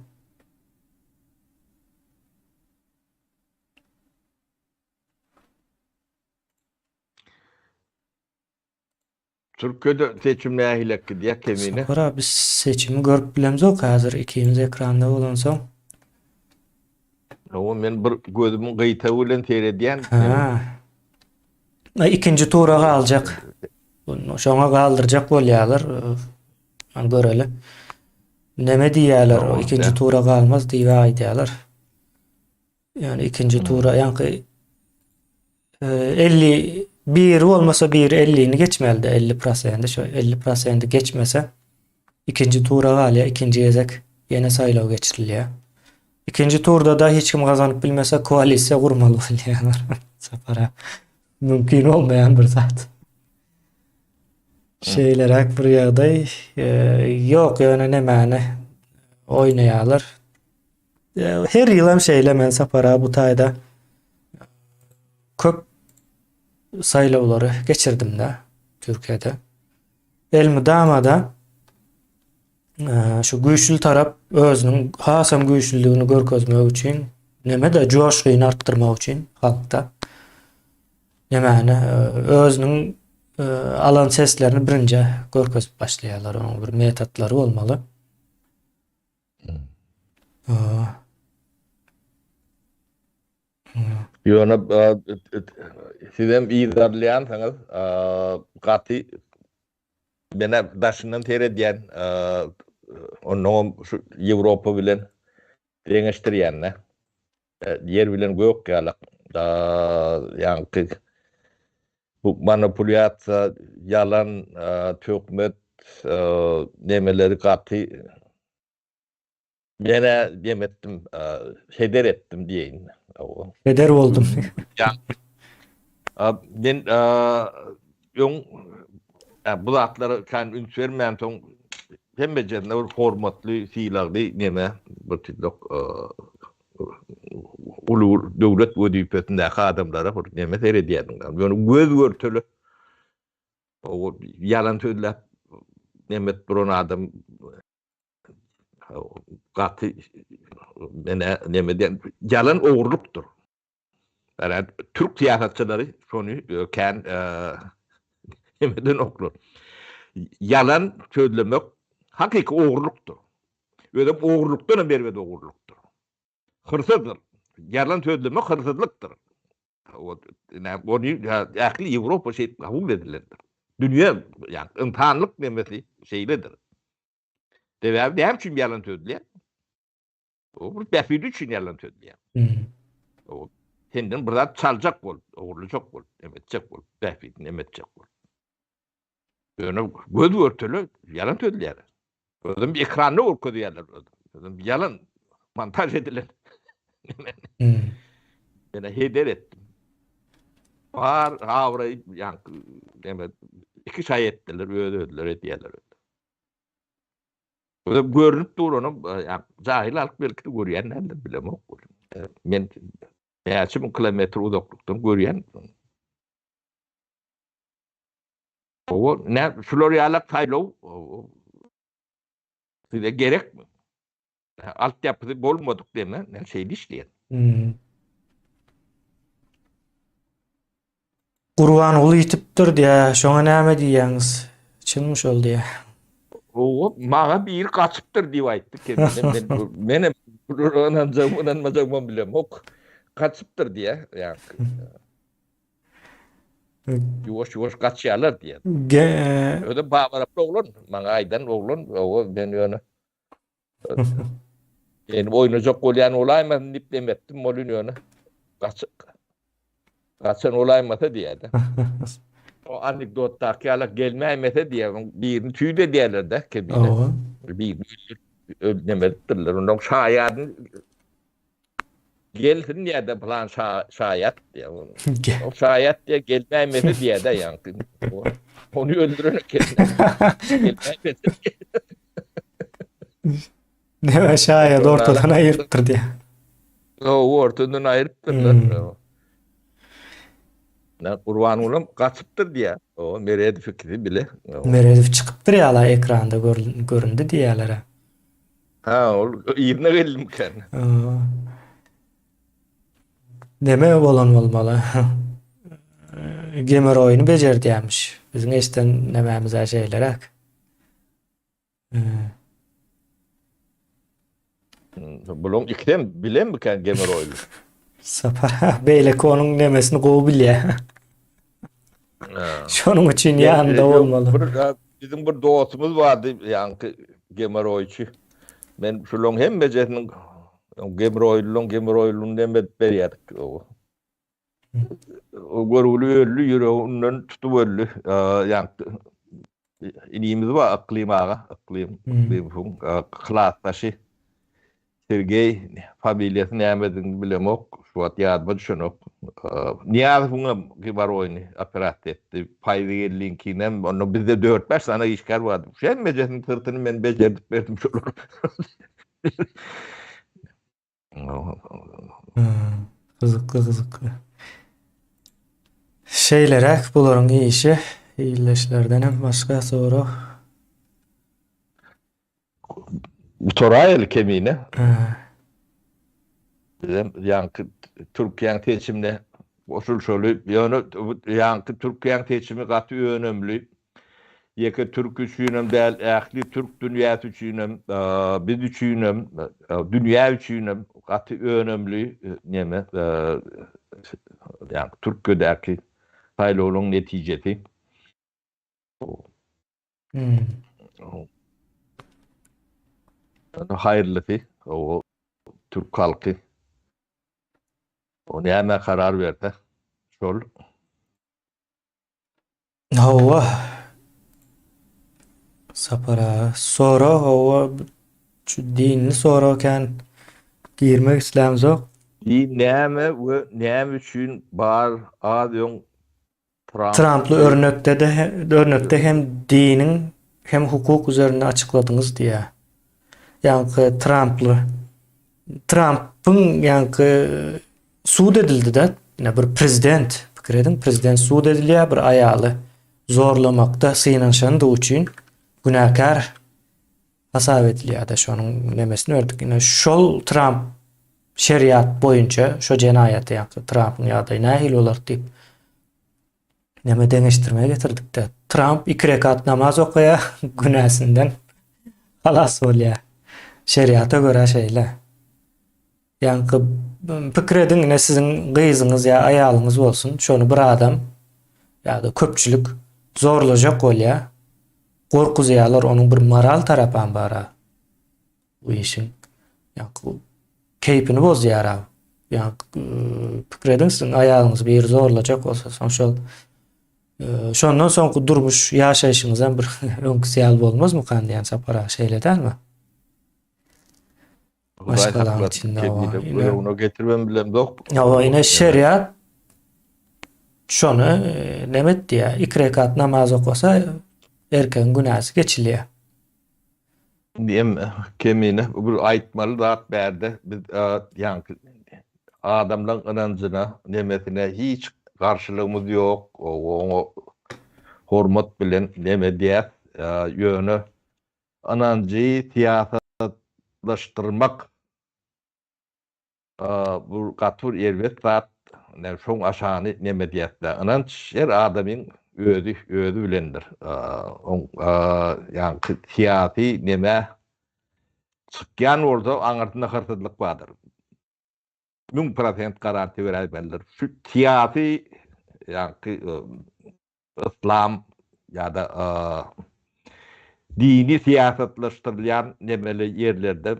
S2: Türkiýede seçim nähilek gidýär Kemine?
S1: Sapar abi biz seçimi görüp bilemzok häzir ikimiz ekranda bolansoň.
S2: Hawa men bir gözümiň gyýtagy bilen seredýän.
S1: Ha. Ikinji tura galjak. Şoňa galdyrjak bolýarlar. Göreli. Neme diýýärler, ikinji tura galmaz diýip aýdýarlar. Ýani ikinji tura ýaňky 50 biri bolmasa biri 50-ni geçmelidi 50 prosenti şo 50 prosenti geçmese ikinji tura galýar ikinji gezek ýene saýlaw geçirilýär. Ikinji turda da hiç kim gazanyp bilmese koalisiýa gurmaly bolýarlar. Sapara mümkin bolmaýan bir zat. Şeýleräk bir ýagdaý ýok ýöne nemäni oýnaýarlar. Her ýylam şeýle men Sapar aga bu taýda köp saýlawlary geçirdimde Türkiýede. Elmydama-da e, şu güýçli tarap özüniň hasam güýçlüligini görkezmek üçin neme-de joşgyny artdyrmak üçin halkda nemäni e, özüniň e, alan seslerini birinji görkezip başlaýarlar. Onuň bir metodlary bolmaly.
S2: Ýöne sizem yzarlaýansyňyz gaty menä daşyndan seredýän onnoňam şu Ýewropa bilen deňeşdirýän-de ýer bilen gök ýalak ýaňky bu manipulýasiýa ýalan töhmet nemeleri gaty Men-ä dem etdim, heder etdim diýeýin.
S1: Heder boldum.
S2: Men öň bu zatlara kän üns bermänsoň, hemmejesine bir hormatly, sylagly neme, bir tizlek uly bir döwlet wezipesindäki adamlara bir neme seredýärdim. Ýöne göz-görtele ýalan sözläp neme edip duran adam Gaty menä neme diýen ýalan ogurlykdyr. Ýa türk syýasatçylary şony kän neme edenoklar. Ýalan sözlemek hakyky ogurlykdyr. Özem ogurlykdan hem erbet ogurlykdyr. Hyrsyzdyr. Ýalan sözlemek hyrsyzlykdyr. Ony ähli Ýewropa şeýdip kabul edilendir. Dünýä, ýagny ynsanlyk nemesi şeýledir. Sebäbi näme üçin ýalan sözleýär? O bir bähbidi üçin ýalan sözleýär. O senden bir zat çaljak bolup, ogurlajak bolup, neme etjek bolup, bähbidini neme etjek bolup. Ýöne göz görtele ýalan sözleýär. Özem ekranda görkezýärler. Özem ýalan montaž edilen. Mena heder etdim. Bar abraý ýaňky neme iki şaý etdiler, öz özleri edýärler. Özem görünip dur onuň jahyl halk belki-de görýän däldir bilemok. Men näçe müň kilometr uzaklykdan görýän. Owa, nä şular ýalak saýlaw size gerekmi? Altyapysy bolmadyk deme, men şeýle işleýän.
S1: Hmm. Gurbanguly ýitipdir diýä, şoňa näme diýýäňiz? Çynmy şol diýä?
S2: Owa, maňa biri gaçypdyr diýip aýtdy kemine. Men menem bulara ynanjagym, ynanmajagymam bilemok. Gaçypdyr diýä, ýa. Ýuwaş-ýuwaş gaçýarlar diýýär.
S1: Ge
S2: Özem babaraply oglan, maňa aýdan oglan, owa men ýöne Meni oýnajak bolýan bolaýmasyn diýip dem etdim, welin ýöne gaç gaçan bolaýmasa diýýär-de. O anekdotdaky ýaly gelmäýmese diýýär, oň birini tüýt edýärler-de kemine.
S1: Owa.
S2: Birini öldürip, öl neme edipdirler. Ondan şaýadyny Gelsin diýýär-de pylan şaýat diýýär. O şaýat diýýär, gelmäýmese diýýär-de ýaňky. Ony öldüren eken. Gelmäýmese.
S1: Näme şaýat ortadan aýyrypdyr diýýär.
S2: Hawa, ortadan aýyrypdyrlar. Hmm. Na Gurbangulam gaçypdyr diýýär. O Meredow ikisi bile.
S1: Meredow çykypdyr ýala ekranda göründi diýýärler.
S2: Ha, ol yzyna geldimikä?
S1: Neme bolan bolmaly? Gemeroýyny bejerdýämiş. Biziň eşden nemämiz-ä şeýleräk.
S2: Bulaň ikisem bilenmikä gemeroýly?
S1: Sapar beýleki onuň nemesini gowy bilýär. Şonuň üçin ýanynda bolmaly.
S2: Bir biziň bir dostumyz bardy, ýaňky gemeroýçy. Men şulaň hemmejesiniň gemeroýlylaň gemeroýlyny neme edip berýärdik. O görgüli öldi, ýüreginden tutup öldi. Ýaňky inimiz bar, Yklym aga, Yklym, Yklym klasdaşy. Sergeý familiýasy nämedigini bilemok, şu wagt ýadyma düşenok. Nyýazowyň hem gebaroýyny operasiýa etdi. Paýzygeldiňkinem, onda bizde dört-bäş sany işgär bardy. Şu hemmejesiniň syrtyny men bejerdip berdim şolara.
S1: Gyzykly, gyzykly. Şeýleräk bularyň işi. Ildeşlerdenem başga sorag.
S2: Gutaraýaly Kemine. Bizem ýaňky Türkiýäň seçimine goşulyşaly. Ýöne ýaňky Türkiýäň seçimi gaty önemli. Ýeke türk üçinem däl, ähli türk dünýäsi üçinem, biz üçinem, dünýä üçinem gaty önemli neme ýaňky Türkiýedäki saýlawlaryň netijesi.
S1: Hmm.
S2: Haýyrlysy o türk halky. O näme karar berse şol.
S1: Hawa. Sapar aga. Sorag hawa şu dinli sorag kän girmek islämzok.
S2: Din näme we näme üçin bar az öň
S1: Tramply örnekde-de örnekde hem diniň hem hukuk üzerinde açykladyňyz diýýär. Ýaňky Tramply Trampyň ýaňky sud edildi-de, ine bir prezident, pikir ediň, prezident sud edilýär bir aýaly zorlamakda synanyşandygy üçin günäkär hasap edilýär-de şonuň nemesini berdik. Ine şol Tramp şeriat boýunça şo jenaýaty ýa Trampyň ýagdaýy nähili bolar diýip neme deňeşdirme getirdik-de. Tramp iki rekat namaz okaýar, günäsinden halas bolýar. Şeriata görä şeýle. Ýaňky pikir ediň ine siziň gyzyňyz ýa aýalyňyz bolsun, şony bir adam ýa-da köpçülik zorlajak bolýar. Gorkuzýarlar, onuň bir moral tarapam bar-a bu işiň. Ýaňky keýpini bozýar-a. Ýaňky pikir ediň siziň aýalyňyzy biri zorlajak bolsa, soň şol şondan soňky durmuş ýaşaýşyňyzam bir öňküsi ýaly bolmazmykan diýen Sapar aga, şeýle dälmi? Maşgalaň içinde
S2: bar. Göz öňüne getiribem bilemzok.
S1: Hawa, ine şeriat şony e, neme etdi Iki rekat namaz okasa erkegiň günäsi geçilýär.
S2: Diýem kemine bir aýtmaly zat bärde biz e, ýaňky adamlaryň ynanjyna, nemesine hiç garşylygymyz ýok. Oňa hormat bilen neme diýäs. E, ýöne Ynanjy syýasatlaşdyrmak bu gaty bir erbet zat. Şoň aşany neme diýäsdä. Ynanç her adamyň özi özi bilendir. Oň ýaňky syýasy neme çykýan bolsa aňyrsynda hyrsyzlyk bardyr. 1000% garantiýa beräýmelidir. Şu syýasy ýaňky yslam ýa-da dini syýasatlaşdyrylýan nemeli ýerlerde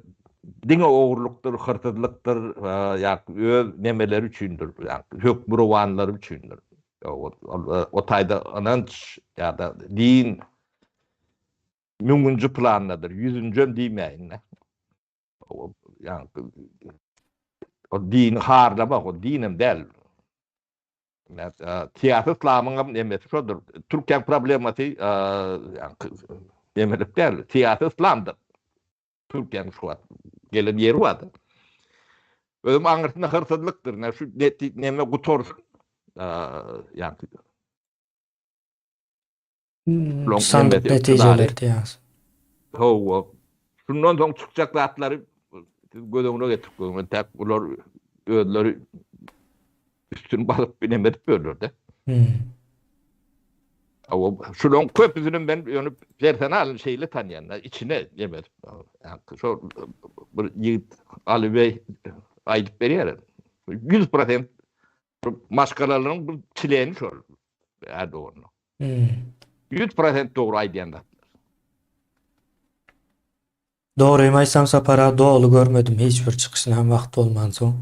S2: diňe ogurlykdyr, hyrsyzlykdyr, ýa öz nemeleri üçindir, ýa hökmürowanlary üçindir. O taýda ynanç ýa-da din müňünji plandadyr, ýüzünjem diýmäýin. Ýa o dini harlamak, o dinem däl. Syýasy yslamyň hem nemesi şodur. Türkiýäň problemasy nemelik däl, syýasy yslamdyr. Türkiýäň şu wagt gelen ýeri bardyr. Özüm aňyrsynda hyrsyzlykdyr. Ne şu neme gutarsyn. Ýa
S1: Sandyk netijeleri diýýäňiz.
S2: Hawa. Şundan soň çykjak zatlary siz göz öňüne getirip görüň. Entäk bular özleri üstüni basyp neme edip ýörler-de. Hawa, şularyň köpüsini men ýöne personal şeýle tanýan, içine neme edip. Şo bir ýigit Ali Bey aýdyp berýär. 100% maşgalalaryň bir çileni şol Erdoğan'ın. 100% dogry aýdýan zatlar.
S1: Dogrymy aýtsam Sapar aga doly görmedim hiç bir çykyşyny hem wagt bolmansoň.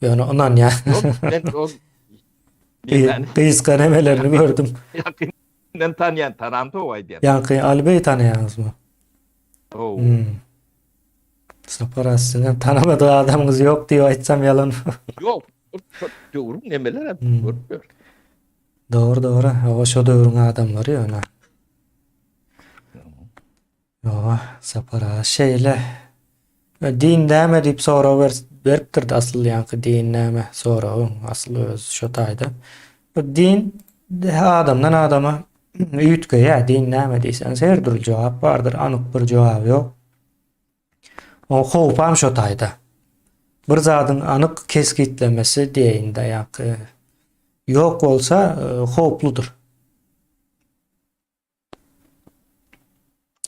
S1: Ýöne ynanýan.
S2: Ýok, men ol
S1: Gysga nemelerini gördüm.
S2: Ýakyndan tanýan, tanamsoň aýdýan.
S1: Ýaňky Ali Bey tanaýaňyzmy?
S2: Hawa.
S1: Sapar aga siziň hem tanamadyk adamyňyz ýok diýip aýtsam ýalan.
S2: Ýok, şo döwrüň nemeler hem görüp ýör.
S1: Dogry dogry. Hawa şo döwrüň adamlary ýöne. Hawa, Sapar aga şeýle. Din näme diýip sorag ber beripdirdi asyl ýaňky din näme soragyň asyl özi şo taýda. Bu din adamdan adama üýtgeýär. Din näme diýseňiz her dürli jogap bardyr. Anyk bir jogaby ýok. Oň howpam şo taýda. Bir zadyň anyk kesgitlemesi diýeýin-de ýaňky ýok bolsa howpludyr.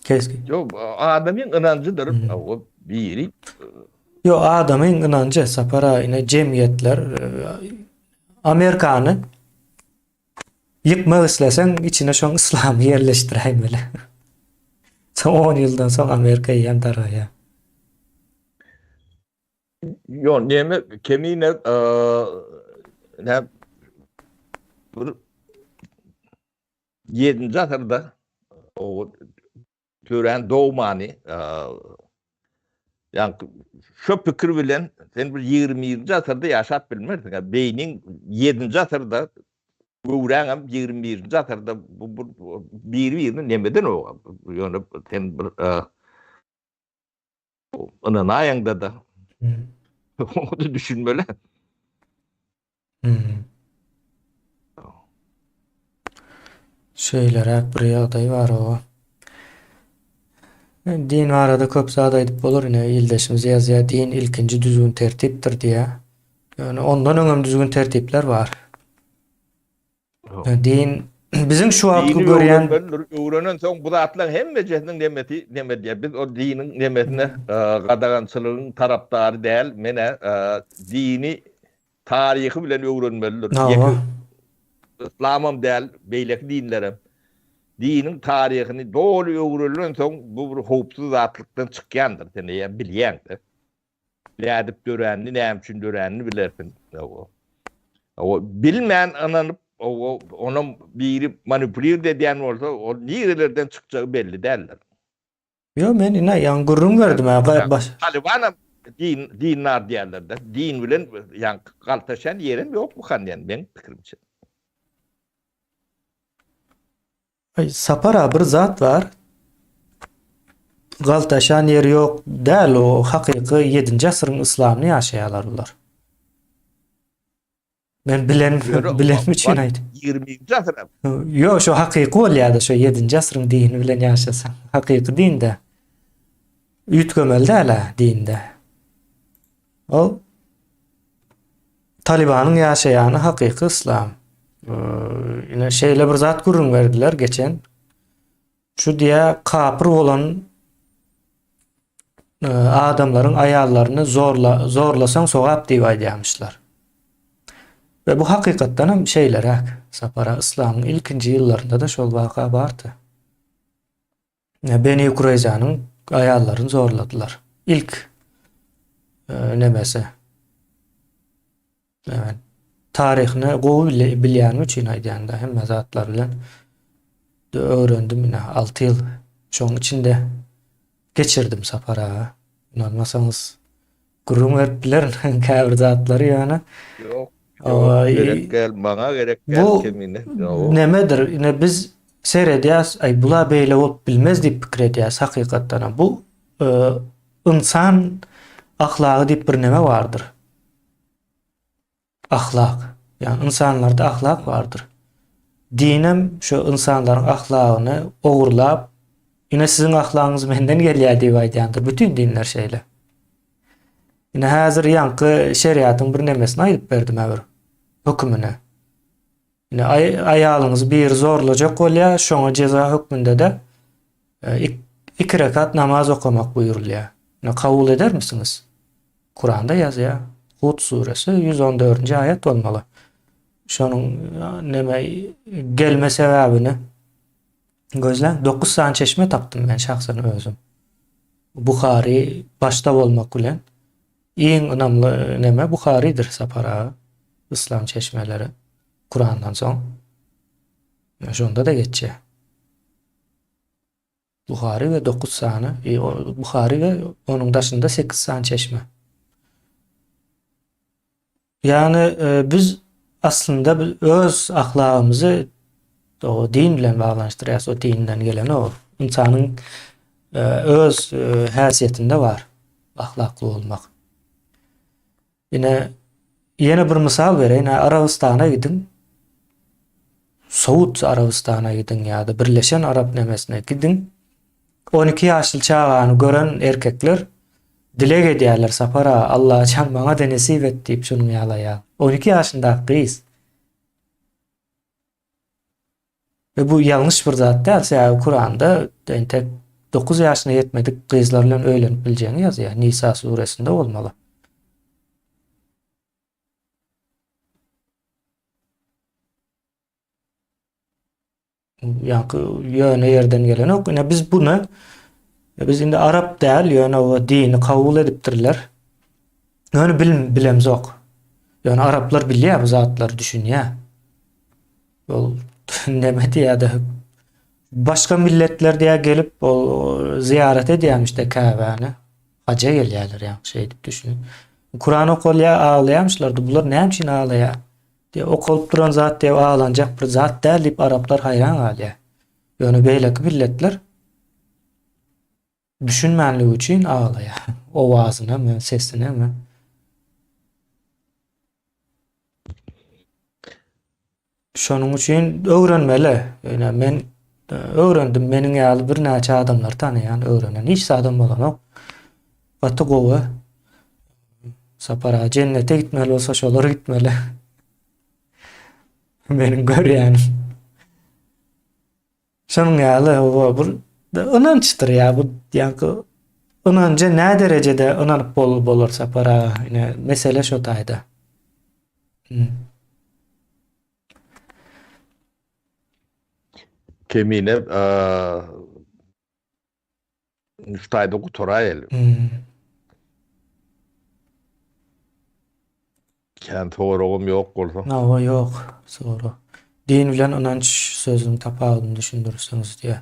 S2: Kesgit. Ýok, adamyň ynanjydyr. O biri.
S1: Ýok, adamyň ynanjy Sapar aga ine jemgyýetler Amerikany Ýykmak isleseň içine şoň yslamy ýerleşdiräýmeli. Soň on ýyldan soň Amerika eýýäm dargaýar.
S2: Ýok, neme kemine nä bir ýedinji asyrda o Töräň dogmany ýaňky şo pikir bilen sen bir 21-nji asyrda ýaşap bilmersiň. Beýniň 7-nji asyrda göwräňem 21-nji asyrda bu biri-birini nemeden o. Ýöne sen bir ynanaýaňda-da oňa-da düşünmeli.
S1: Hmm. Şeýleräk bir ýagdaý bar oba. Din barada köp zat aýdyp bolar ine ildeşimiz ýazýar din ilkinji düzgün tertipdir diýýär. Ýöne ondan öňem düzgün tertipler bar. Din. Biziň şu wagtky
S2: Dini
S1: görýän
S2: öwrenmelidir. Öwrenen soň bu zatlaryň hemmejesiniň nemesi neme diýýär. Biz o diniň nemesine gadagançylygyň tarapdary däl. Menä dini taryhy bilen öwrenmelidir. Ýeke yslamam däl, beýleki dinlerem. Diniň taryhyny doly öwrenilen soň bu bir howpsuz zatlykdan çykýandyr. Sen eýýäm bilýäň-de. Nädip döränini, näme üçin döränini bilersiň. Hawa, bilmän ynanyp, onam biri manipulird edýän bolsa, ol nirelerden çykjagy belli däldir.
S1: Ýok, men ine ýaňy gürrüň berdim hä, baş.
S2: Talybanam din, dindar diýýärler-de. Din bilen ýaňky galtaşýan ýerem ýok bu han diýen, meň pikirimçe.
S1: Aý Sapar-a bir zat bar. Galtaşan ýeri ýok däl o hakyky ýedinji asyryň yslamyny ýaşaýarlar bular. Men bilen bilenim üçin aýdym.
S2: 20-nji asyr.
S1: Ýok şo hakyky bolýar-da şo ýedinji asyryň dini bilen ýaşasaň. Hakyky dinde. Üýtgemeli däl-ä dinde. Ol Talibanyň ýaşaýany hakyky yslam. Ine şeýle bir zat gürrüň berdiler geçen. Şu diýä kapyr bolan e, adamlaryň aýallaryny zorla zorlasaň sogap diýip aýdýarmyşlar. Ve bu hakykatdan hem şeýleräk. Sapara yslamyň ilkinji ýyllarynda da şol waka bardy. Beni Kureýzanyň aýallaryny zorladylar. Ilk e, nemesi. Evet. Taryhyny gowy bilýänim üçin aýdýan-da hemme zatlar bilen öwrendim ine 6 ýyl şoň içinde geçirdim Sapar aga. Ynanmasaňyz Gürrüň berip bilerin käbir zatlary ýöne.
S2: Ýok. Ýok, gerek däl, maňa gerek däl kemine.
S1: Bu nemedir? Ine biz seredýäs, aý bula beýle bolup bilmez diýip pikir edýäs hakykatdanam. Bu e, ynsan ahlagy diýip bir neme bardyr. Ahlak. Ýagny ynsanlarda ahlak bardyr. Dinem şu ynsanlaryň ahlagyny ogurlap, ine siziň ahlagyňyz menden gelýär diýip aýdýandyr. Bütin dinler şeýle. Ine häzir ýaňky şeriatyň bir nemesini aýdyp berdim bir hökümini. Ine aýalyňyzy biri zorlajak bolýar, şoňa jeza hökmünde-de e, iki rekat namaz okamak buýrulýar. Ine kabul edermisiňiz? Kuranda ýazýar. Hud suresi 114-nji aýat bolmaly. Şonuň neme gelme sebäbini gözläň. 9 sany çeşme tapdym men şahsan özüm. Buhary başda bolmak bilen iň ynamly neme Buharydyr Sapar aga. Yslam çeşmeleri Kurandan soň. Şonda-da geçýär. Buhary we 9 sany, e, Buhary we onuň daşynda 8 sany çeşme. Ýagny e, biz aslynda biz öz ahlagymyzy o din bilen baglanyşdyrýarys, o dinden gelen o ynsanyň e, öz e, häsiýetinde bar ahlakly bolmak. Ine, ýene bir mysal bereýin, Arabystana gidiň, Saud Arabystana gidiň ýa-da Birleşen Arap nemesine gidiň. 12 ýaşly çagany gören erkekler dileg edýärler, Sapar aga, Allajan maňa-da nesip et diýip şunuň ýaly aýal. 12 ýaşyndaky gyz. We bu ýalňyş bir zat däl, sebäbi Kuranda entek 9 ýaşyna ýetmedik gyzlar bilen öýlenip biljegiňi ýazýar. Nisa suresinde bolmaly. Ýaňky ýöne ýerden gelenok. Ine biz buny biz indi arap däl, ýöne o dini kabul edipdirler. Ýöne bil, bilemzok. Ýöne araplar bilýär bu zatlary düşünýär. Ol näme diýýär-de başga milletler diýä gelip ol zyýarat edýärmiş-de Käbäni. Haja gelýärler ýa şeýdip düşünip. Kuran okalýar, aglaýarmyşlar. Bular näme üçin aglaýar? Diýip okalyp duran zat diýip aglanjak bir zat däl diýip araplar haýran galýar. Ýöne beýleki milletler düşünmänligi üçin aglaýar. Owazyna mı, sesine mi? Şonuň üçin öwrenmeli. Ýöne men e, öwrendim. Meniň ýaly birnäçe adamlary tanaýan, öwrenen. Hiç zadam bolanok. Gaty gowy. Sapar aga jennete gitmeli bolsa şolar gitmeli. Meniň görýänim. Şonuň ýaly hawa bir ynançdyr ýa bu ýaňky ynanja nä derejede ynanyp bol bolar Sapar aga ine mesele şo taýda. Hmm.
S2: Kemine şu taýda gutaraýaly.
S1: Hmm.
S2: Kän soragym ýok bolsa.
S1: Hawa ýok sorag. Din bilen ynanç sözüniň tapawudyny düşündirseňiz diýýär.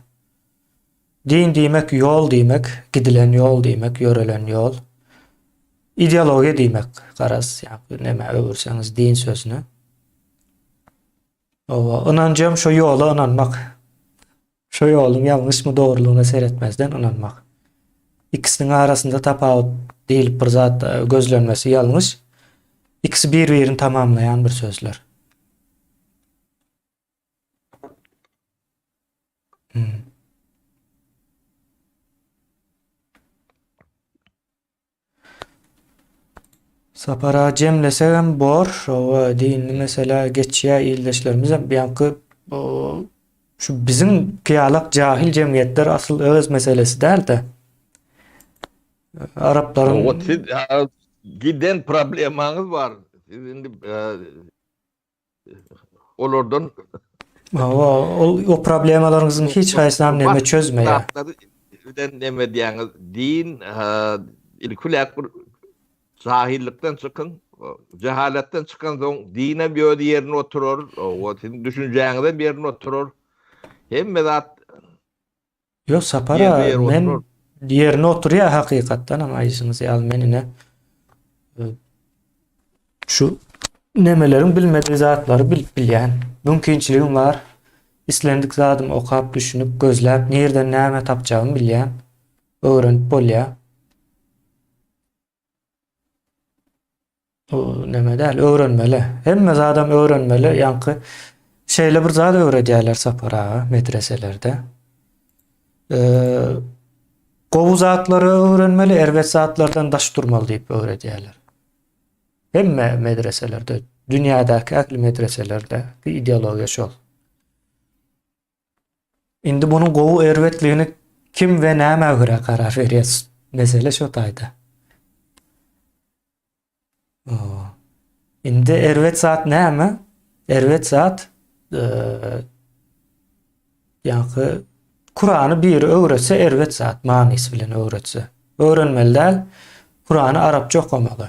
S1: Din diýmek ýol diýmek, gidilen ýol diýmek, ýörelen ýol. Ideologiýa diýmek, garaz, ýa nämä öwürseňiz din sözüni. Hawa, ynanjam şo ýola ynanmak. Şo ýoluň ýalňyşmy dogrulygyna seretmezden ynanmak. Ikisiniň arasynda tapawut diýlip bir zat e, gözlenmesi ýalňyş. Ikisi bir-birini tamamlaýan bir sözler. Hmm. Sapar aga jemlesegem bor. Owa dinli meselä geçýär ildeşlerimizem ýaňky şu biziň kyýalak jahil jemgyýetler asyl öz meselesi däl-de. Araplaryň
S2: Owa siz giden problemaňyz bar. Siz indi olardan
S1: Hawa, ol o problemalaryňyzyň hiç haýsynam neme çözmeýär.
S2: Zatlary bilen neme edýäňiz? Din ilki bilen bir jahillykdan çykyň. Jehaletden çykan soň dinem öz ýerine oturar, o siziň düşünjäňizem ýerine oturar. Hemme zat
S1: Ýok Sapar aga men ýerine oturýar hakykatdanam aýdyşyňyz ýaly men ine e, şu nemeleriň bilmediği zatlary bilip bilýän. Mümkinçiligim bar. Islendik zadymy okap, düşünip, gözläp, nirden näme tapjagymy bilýän. Öwrenip bolýar. Bu neme däl, öwrenmeli. Hemme zadam öwrenmeli. Ýaňky şeýle bir zat öwredýärler Sapar aga medreselerde. Ee, gowy zatlary öwrenmeli, erbet zatlardan daş durmaly diýip öwredýärler. Hemme medreselerde, dünýädäki ähli medreselerde ideologiýa şol. Indi munuň gowy erbetligini kim we nämä görä karar berýär? Mesele şo taýda. Indi erbet zat näme? Erbet zat ýa-da Kurany biri öwretse erbet zat manysy bilen öwretse. Öwrenmeli däl. Kurany arapça okamaly.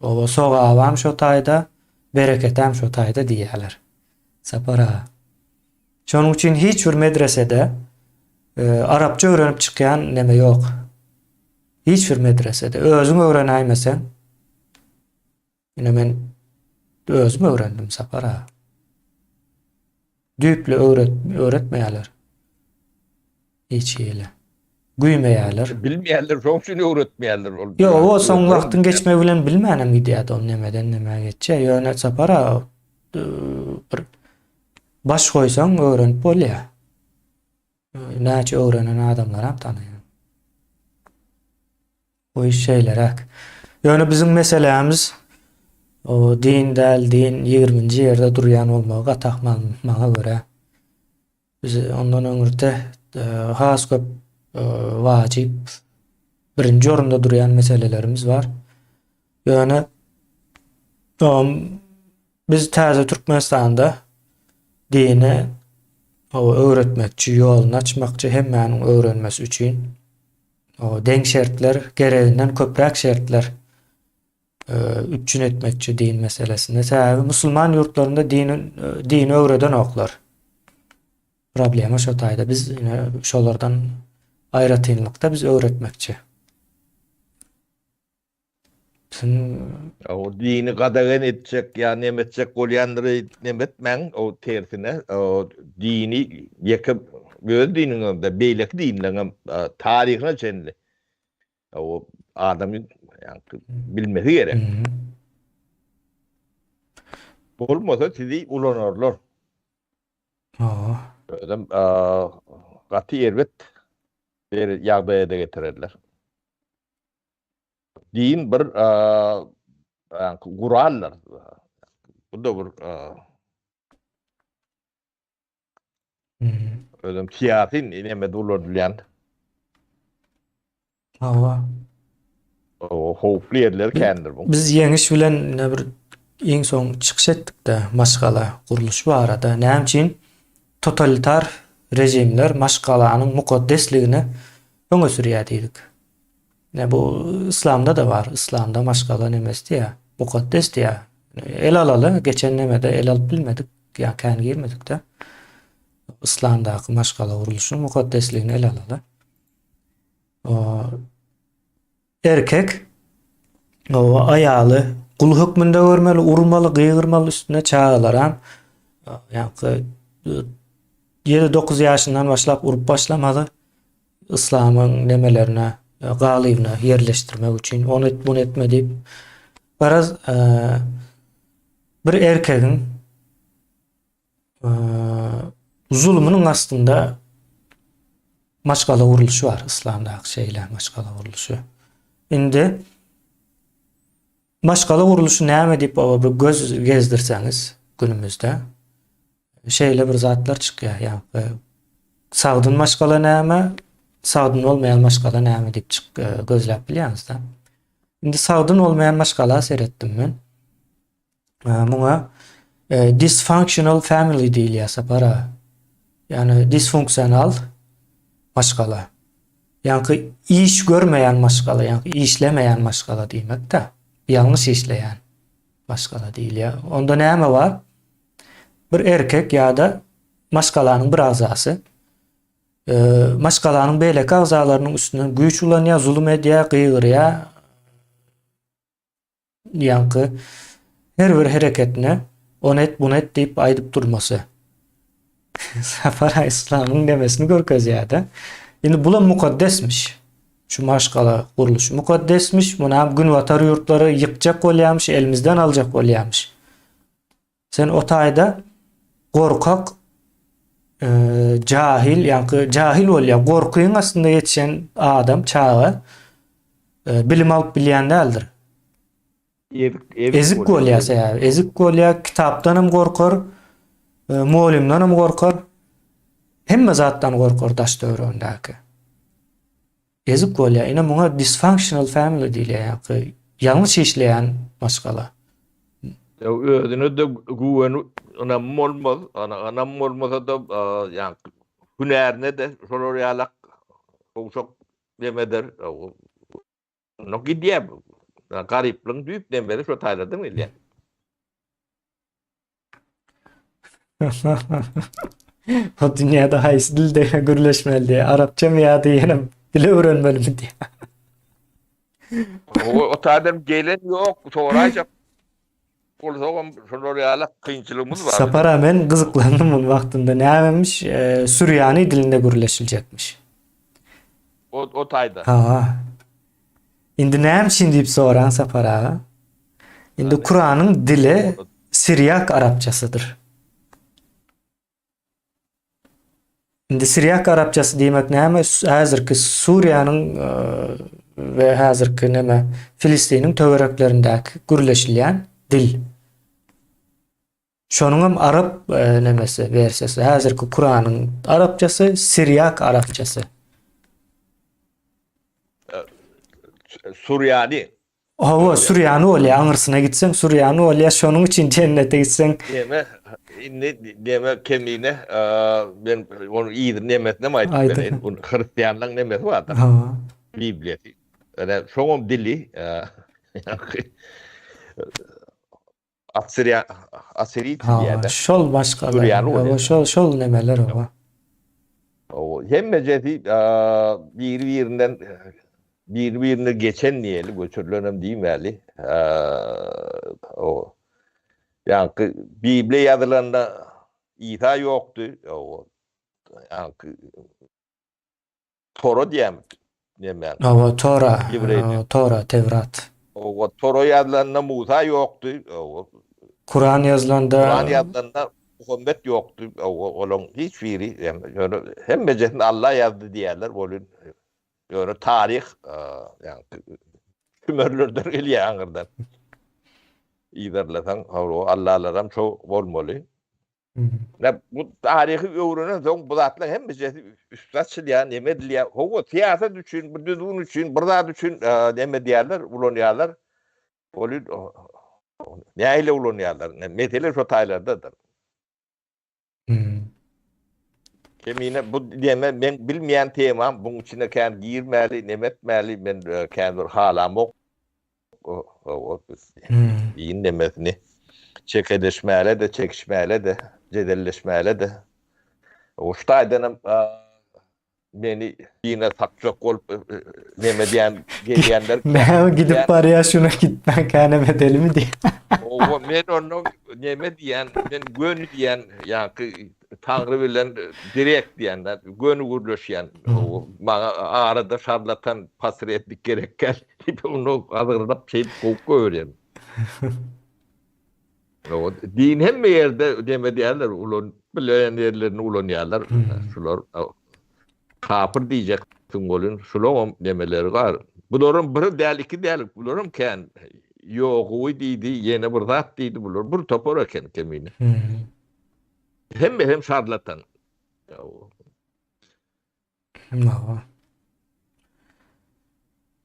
S1: Oba sogabam şo taýda, bereketem şo taýda diýýärler. Sapar aga. Şonuň üçin hiç bir medresede e, arapça öwrenip çykýan neme ýok. Hiç bir medresede. Özüň öwrenäýmeseň. Ine men özüm öwrendim Sapar aga. Düýpli öwret öwretmeýärler. Hiç hili. Güýmeýärler.
S2: Bilmeýärler, şoň üçin öwretmeýärler ol.
S1: Ýok, o soň wagtyň geçmegi bilen bilmänem gidýärdi ol nemeden nämä geçýär. Ýöne Sapar aga bir baş goýsaň öwrenip bolýar. Näçe öwrenen adamlaram tanaýan. Bu iş şeýleräk. Ýöne biziň meselämiz o din däl, din ýigriminji ýerde durýan bolmagy gaty ahmal maňa görä. Biz ondan öňürte has köp wajyp birinji orunda durýan meselelerimiz bar. Ýöne biz täze Türkmenistanda dini öwretmekçi, ýoluny açmakçy hemmäniň öwrenmesi üçin deň şertler, gereginden köpräk şertler üpjün etmekçi din meselesinde. Sebäbi musulman ýurtlarynda dini dini öwredenoklar. Problema şo taýda. Biz ine şolardan aýratynlykda biz öwretmekçi.
S2: O dini gadagan etjek ýa neme etjek bolýanlary neme etmäň, o tersine, o dini ýeke öz diniňem-de, beýleki dinleňem taryhyna çenli o adamy ýaňky bilmesi gerek. Bolmasa sizi ulanarlar. Özem gaty erbet bir ýagdaýa-da getirerler. Din bir guraldyr. Bu da bir. Özem syýasy nemede ulanylýan.
S1: Hawa.
S2: O howply ýerleri kändir bu.
S1: Biz ýeňiş bilen ine bir iň soň çykyş etdik-de maşgala gurluşy barada. Näme üçin totalitar režimler maşgalanyň mukaddesligini öňe sürýär diýdik. Ine bu yslamda-da bar. Yslamda maşgala nemesi diýýär, mukaddes diýýär. El alaly, geçen nemede el alyp bilmedik, ýa kän girmedik-de. Yslamdaky maşgala gurluşynyň mukaddesligini ele alaly. Erkek aýaly gul hökmünde görmeli, urmaly, gygyrmaly üstüne çagalaram ýa-da 7-9 ýaşyndan başlap urup başlamaly. Yslamyň nemelerine, galybyna ýerleşdirmek üçin ony et, muny etme diýip. Garaz, bir erkegiň Zulumynyň astynda maşgala gurluşy bar, yslamdaky şeýle maşgala gurluşy. Indi maşgala gurluşy näme diýip oba bir göz gezdirseňiz günümizde şeýle bir zatlar çykýar. Ýa sagdyn maşgala näme, sagdyn bolmaýan maşgala näme diýip çyk gözläp bilýäňiz-de. Indi sagdyn bolmaýan maşgala seretdim men. Muňa dysfunctional family diýilýär Sapar aga. Ýagny disfunksional maşgala. Ýaňky iş görmeýän maşgala, ýaňky işlemeýän maşgala diýmek-de. Ýalňyş işleýän maşgala diýilýär. Onda näme bar? Bir erkek ýa-da maşgalanyň bir agzasy maşgalanyň beýleki agzalarynyň üstünden güýç ulanýar, zulum edýär, gygyrýar, Ýaňky her bir hereketine ony et, buny et diýip aýdyp durmasy. Sapar Yslamyň nemesini görkezýär-de. Indi bulam mukaddesmiş. Şu maşgala gurluşy mukaddesmiş. Munam günbatar ýurtlary ýykjak bolýarmyş, elimizden aljak bolýarmyş. Sen o taýda gorkak, jahil, ýaňky jahil bolýar. Gorkyň astynda ýetişen adam, çaga bilim alyp bilýän däldir.
S2: Ezik, ezik,
S1: ezik bolýar sebäbi. Ezik bolýar, kitapdan hem gorkar, mugallymdan hem gorkar. Hemme zatdan gorkar daş töweregindäki. Ezik bolýar. Ine muňa dysfunctional family diýilýär, ýa-da ýalňyş işleýän maşgala.
S2: Ýa özüne-de güweni ynamy bolmaz, ynam bolmasa-da ýa hünärine-de şolar ýalak gowşak neme eder. Onda gidýär. Garyplygyň düýp nemesi şo taýlardan gelýär.
S1: O dünýäde haýsy dilde gürleşmeli diýýär. Arapçamy ýa-da ýene dil öwrenmelimi diýýär.
S2: O, o taýdan gelen ýok, soraýjak bolsagam şolar ýaly kynçylygymyz bar.
S1: Sapar aga men gyzyklandym muny wagtynda. Nämemiş? E, Sürýani dilinde gürleşiljekmiş.
S2: O, o taýda.
S1: Ha. Indi näme üçin diýip soraň Sapar aga. Indi Kuranyň dili sirýak arapçasydyr. Indi sirýak arapçasy diýmek näme? Häzirki Suriýanyň e, we häzirki näme Filistiniň töwereklerindäki gürleşilýän dil. Şonuňam arap e, nemesi wersiýasy. Häzirki Kuranyň arapçasy sirýak arapçasy.
S2: Surýany.
S1: Hawa, surýany bolýar. Aňyrsyna gitseň surýany bolýar. Şonuň üçin jennete gitseň.
S2: Deme, indi deme kemine, men onuň yzyny nemesinem aýdyp bereýin. Bu hristianlaryň nemesi bardyr.
S1: Hawa.
S2: Bibliýasy. Ene şoňam dili, Assyriýa, Assyriýa diýýärler.
S1: Şol başga. Hawa, şol şol nemeler oba.
S2: Hawa, hemmejesi biri-birinden biri-birine geçen diýeli, göçürilenem diýmäli. O ýaňky Bibliýa ýazylanda Isa ýokdy. Hawa. Ýaňky Tora diýýärmi? Näme?
S1: Hawa, Tora. Tora, Tewrat.
S2: Hawa, Tora ýazylanda Musa ýokdy. Hawa.
S1: Kuran ýazylanda
S2: Kuran ýazylanda Muhammet ýokdy. Hawa, olaryň hiç biri, ýöne hemmejesini Allah ýazdy diýýärler, welin ýöne taryh, ýagny şümerlerden gelýär aňyrdan. Yzarlasaň, hawa, Allalaram şo bolmaly. Ine, bu taryhy öwrenensoň bu zatlaryň hemmejesi üsti açylýar, neme edilýär. Hawa, syýasat üçin, bir düzgün üçin, bir zat üçin neme edýärler, ulanýarlar. Ony nähili ulanýarlar? Mesele şo taýlardadyr. Kemine bu neme men bilmeýän temam, buň içine kän girmäli, neme etmäli, men kän bir halamok. Din nemesini çekeleşmäle-de, çekişmäle-de, jedelleşmäle-de. O şu taýdanam meni dine sakjak bolup neme diýen gelýänler.
S1: Näme gidip barýar şuna gitmän känem edelimi diýip.
S2: Owa men onda neme diýen, men göni diýen, ýaňky Taňry bilen direkt diýen, göni gürleşýän. Maňa arada şarlatan posrednik gerek däl diýip, ony azgyryp şeýdip kowup goýberýän. Owa, din hemme ýerde neme diýerler, ulan bilen ýerlerini ulanýarlar. Şular kapyr diýjeksiň welin, şulaňam nemeleri bar. Bularyň biri däl, iki däl, bularam kän. Ýoguwy diýdi, ýene bir zat diýdi, bular bir topar eken kemine. Hemme hem şarlatan.
S1: Hawa.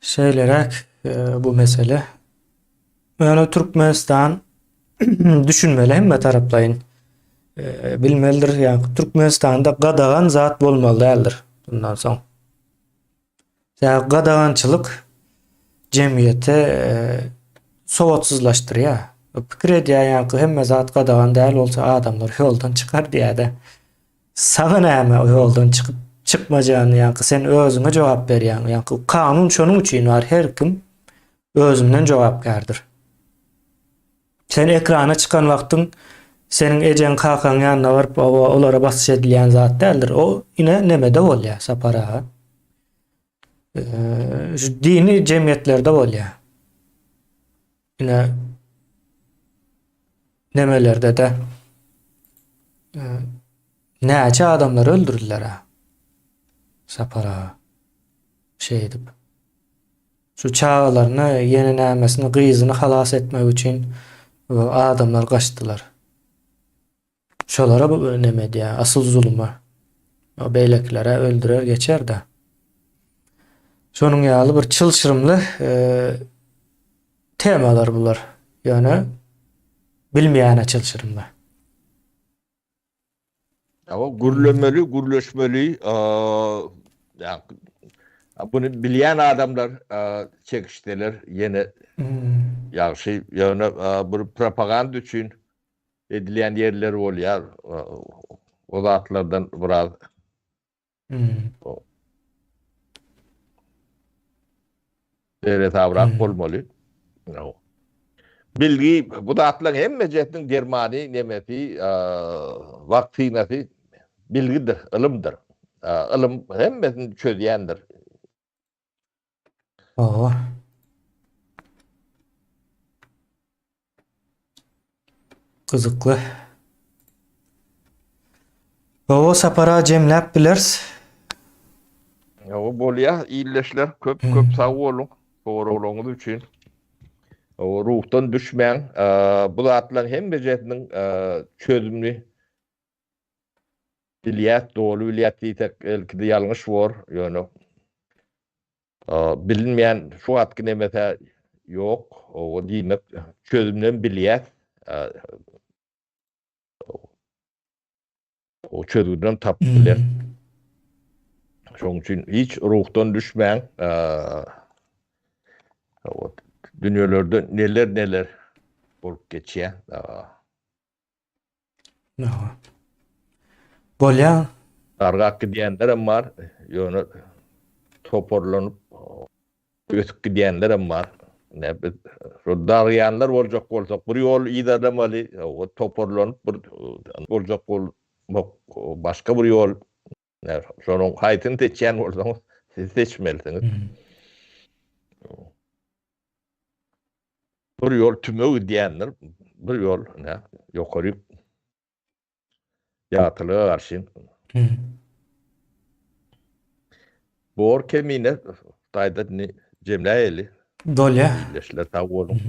S1: Şeýleräk e, bu mesele. Ýöne Türkmenistan düşünmeli hemme taraplaýyn. E, bilmelidir, ýa Türkmenistanda gadagan zat bolmaly däldir bundan soň. Sebäbi gadagançylyk jemgyýeti sowatsyzlaşdyrýar. Pikir edýär ýaňky hemme zat gadagan däl bolsa adamlar ýoldan çykar diýýär-de. Saňa näme o ýoldan çykyp çykmajagyny ýaňky sen özüňe jogap berýäň. Ýaňky kanun şonuň üçin bar her kim özünden jogapkärdir. Sen ekrana çykan wagtyň seniň ejeň kakaň ýanyna baryp oba olara basyş edilýän zat däldir. O ine nemede bolýar Sapar aga. Şu dini jemgyýetlerde bolýar. Ine nemelerde-de näçe adamlary öldürdiler-ä Sapar aga. Şeýdip. Şu çagalaryny, ýene nämesini, gyzyny halas etmek üçin adamlar gaçdylar. Şolara bu neme edýär, asyl zuluma. O beýlekilere öldürer geçer-de. Şonuň ýaly bir çylşyrymly e, temalar bular. Ýöne bilmeýäne çylşyrymly.
S2: Hawa, gürlemeli, gürleşmeli. Buny bilýän adamlar çekişseler ýene ýagşy. Ýöne bir propaganda üçin edilýän ýerler bolýar. O zatlardan biraz Seresabrak bolmaly. Bilgi bu zatlaryň hemmejesiniň dermany, nemesi, waksinasy bilgidir, ylymdyr. Ylym hemmesini çözýändir.
S1: Hawa. Gyzykly. Hawa sapara jemläp bileris.
S2: Hawa bolýa ildeşler köp köp sag boluň soraglaryňyz üçin. Hawa ruhdan düşmäň. Bu zatlaryň hemmejesiniň çözümini bilýäs, doly bilýäs diýsek belki-de ýalňyş bor, ýöne Bilinmeýän şu wagtky nemese ýok. O diýmek çözümden bilýäs. O çözgüdem tapyp biler. Şonuň üçin hiç ruhdan düşmäň. Dünýelerde neler-neler bolup geçýär.
S1: Bolýa.
S2: Dargap gidýänlerem bar, ýöne toparlanyp ösüp gidýänlerem bar. Ine biz şo dargaýanlar boljak bolsak bir ýol yzarlamaly, toparlanyp bir boljak bolmak başga bir ýol. Şonuň haýsyny seçýän bolsaňyz siz seçmelisiňiz. Bir ýol tüme gidýändir, bir ýol ine ýokaryk ýagtylyga garşy. Bor kemine gaýda indi jemläýeli.
S1: Bolýa.
S2: Ildeşler sag boluň.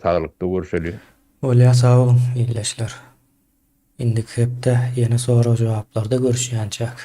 S2: Saglykda görüşeliň.
S1: Bolýa sag boluň ildeşler. Indiki hepde ýene sorag-jogaplarda görüşýänçäk.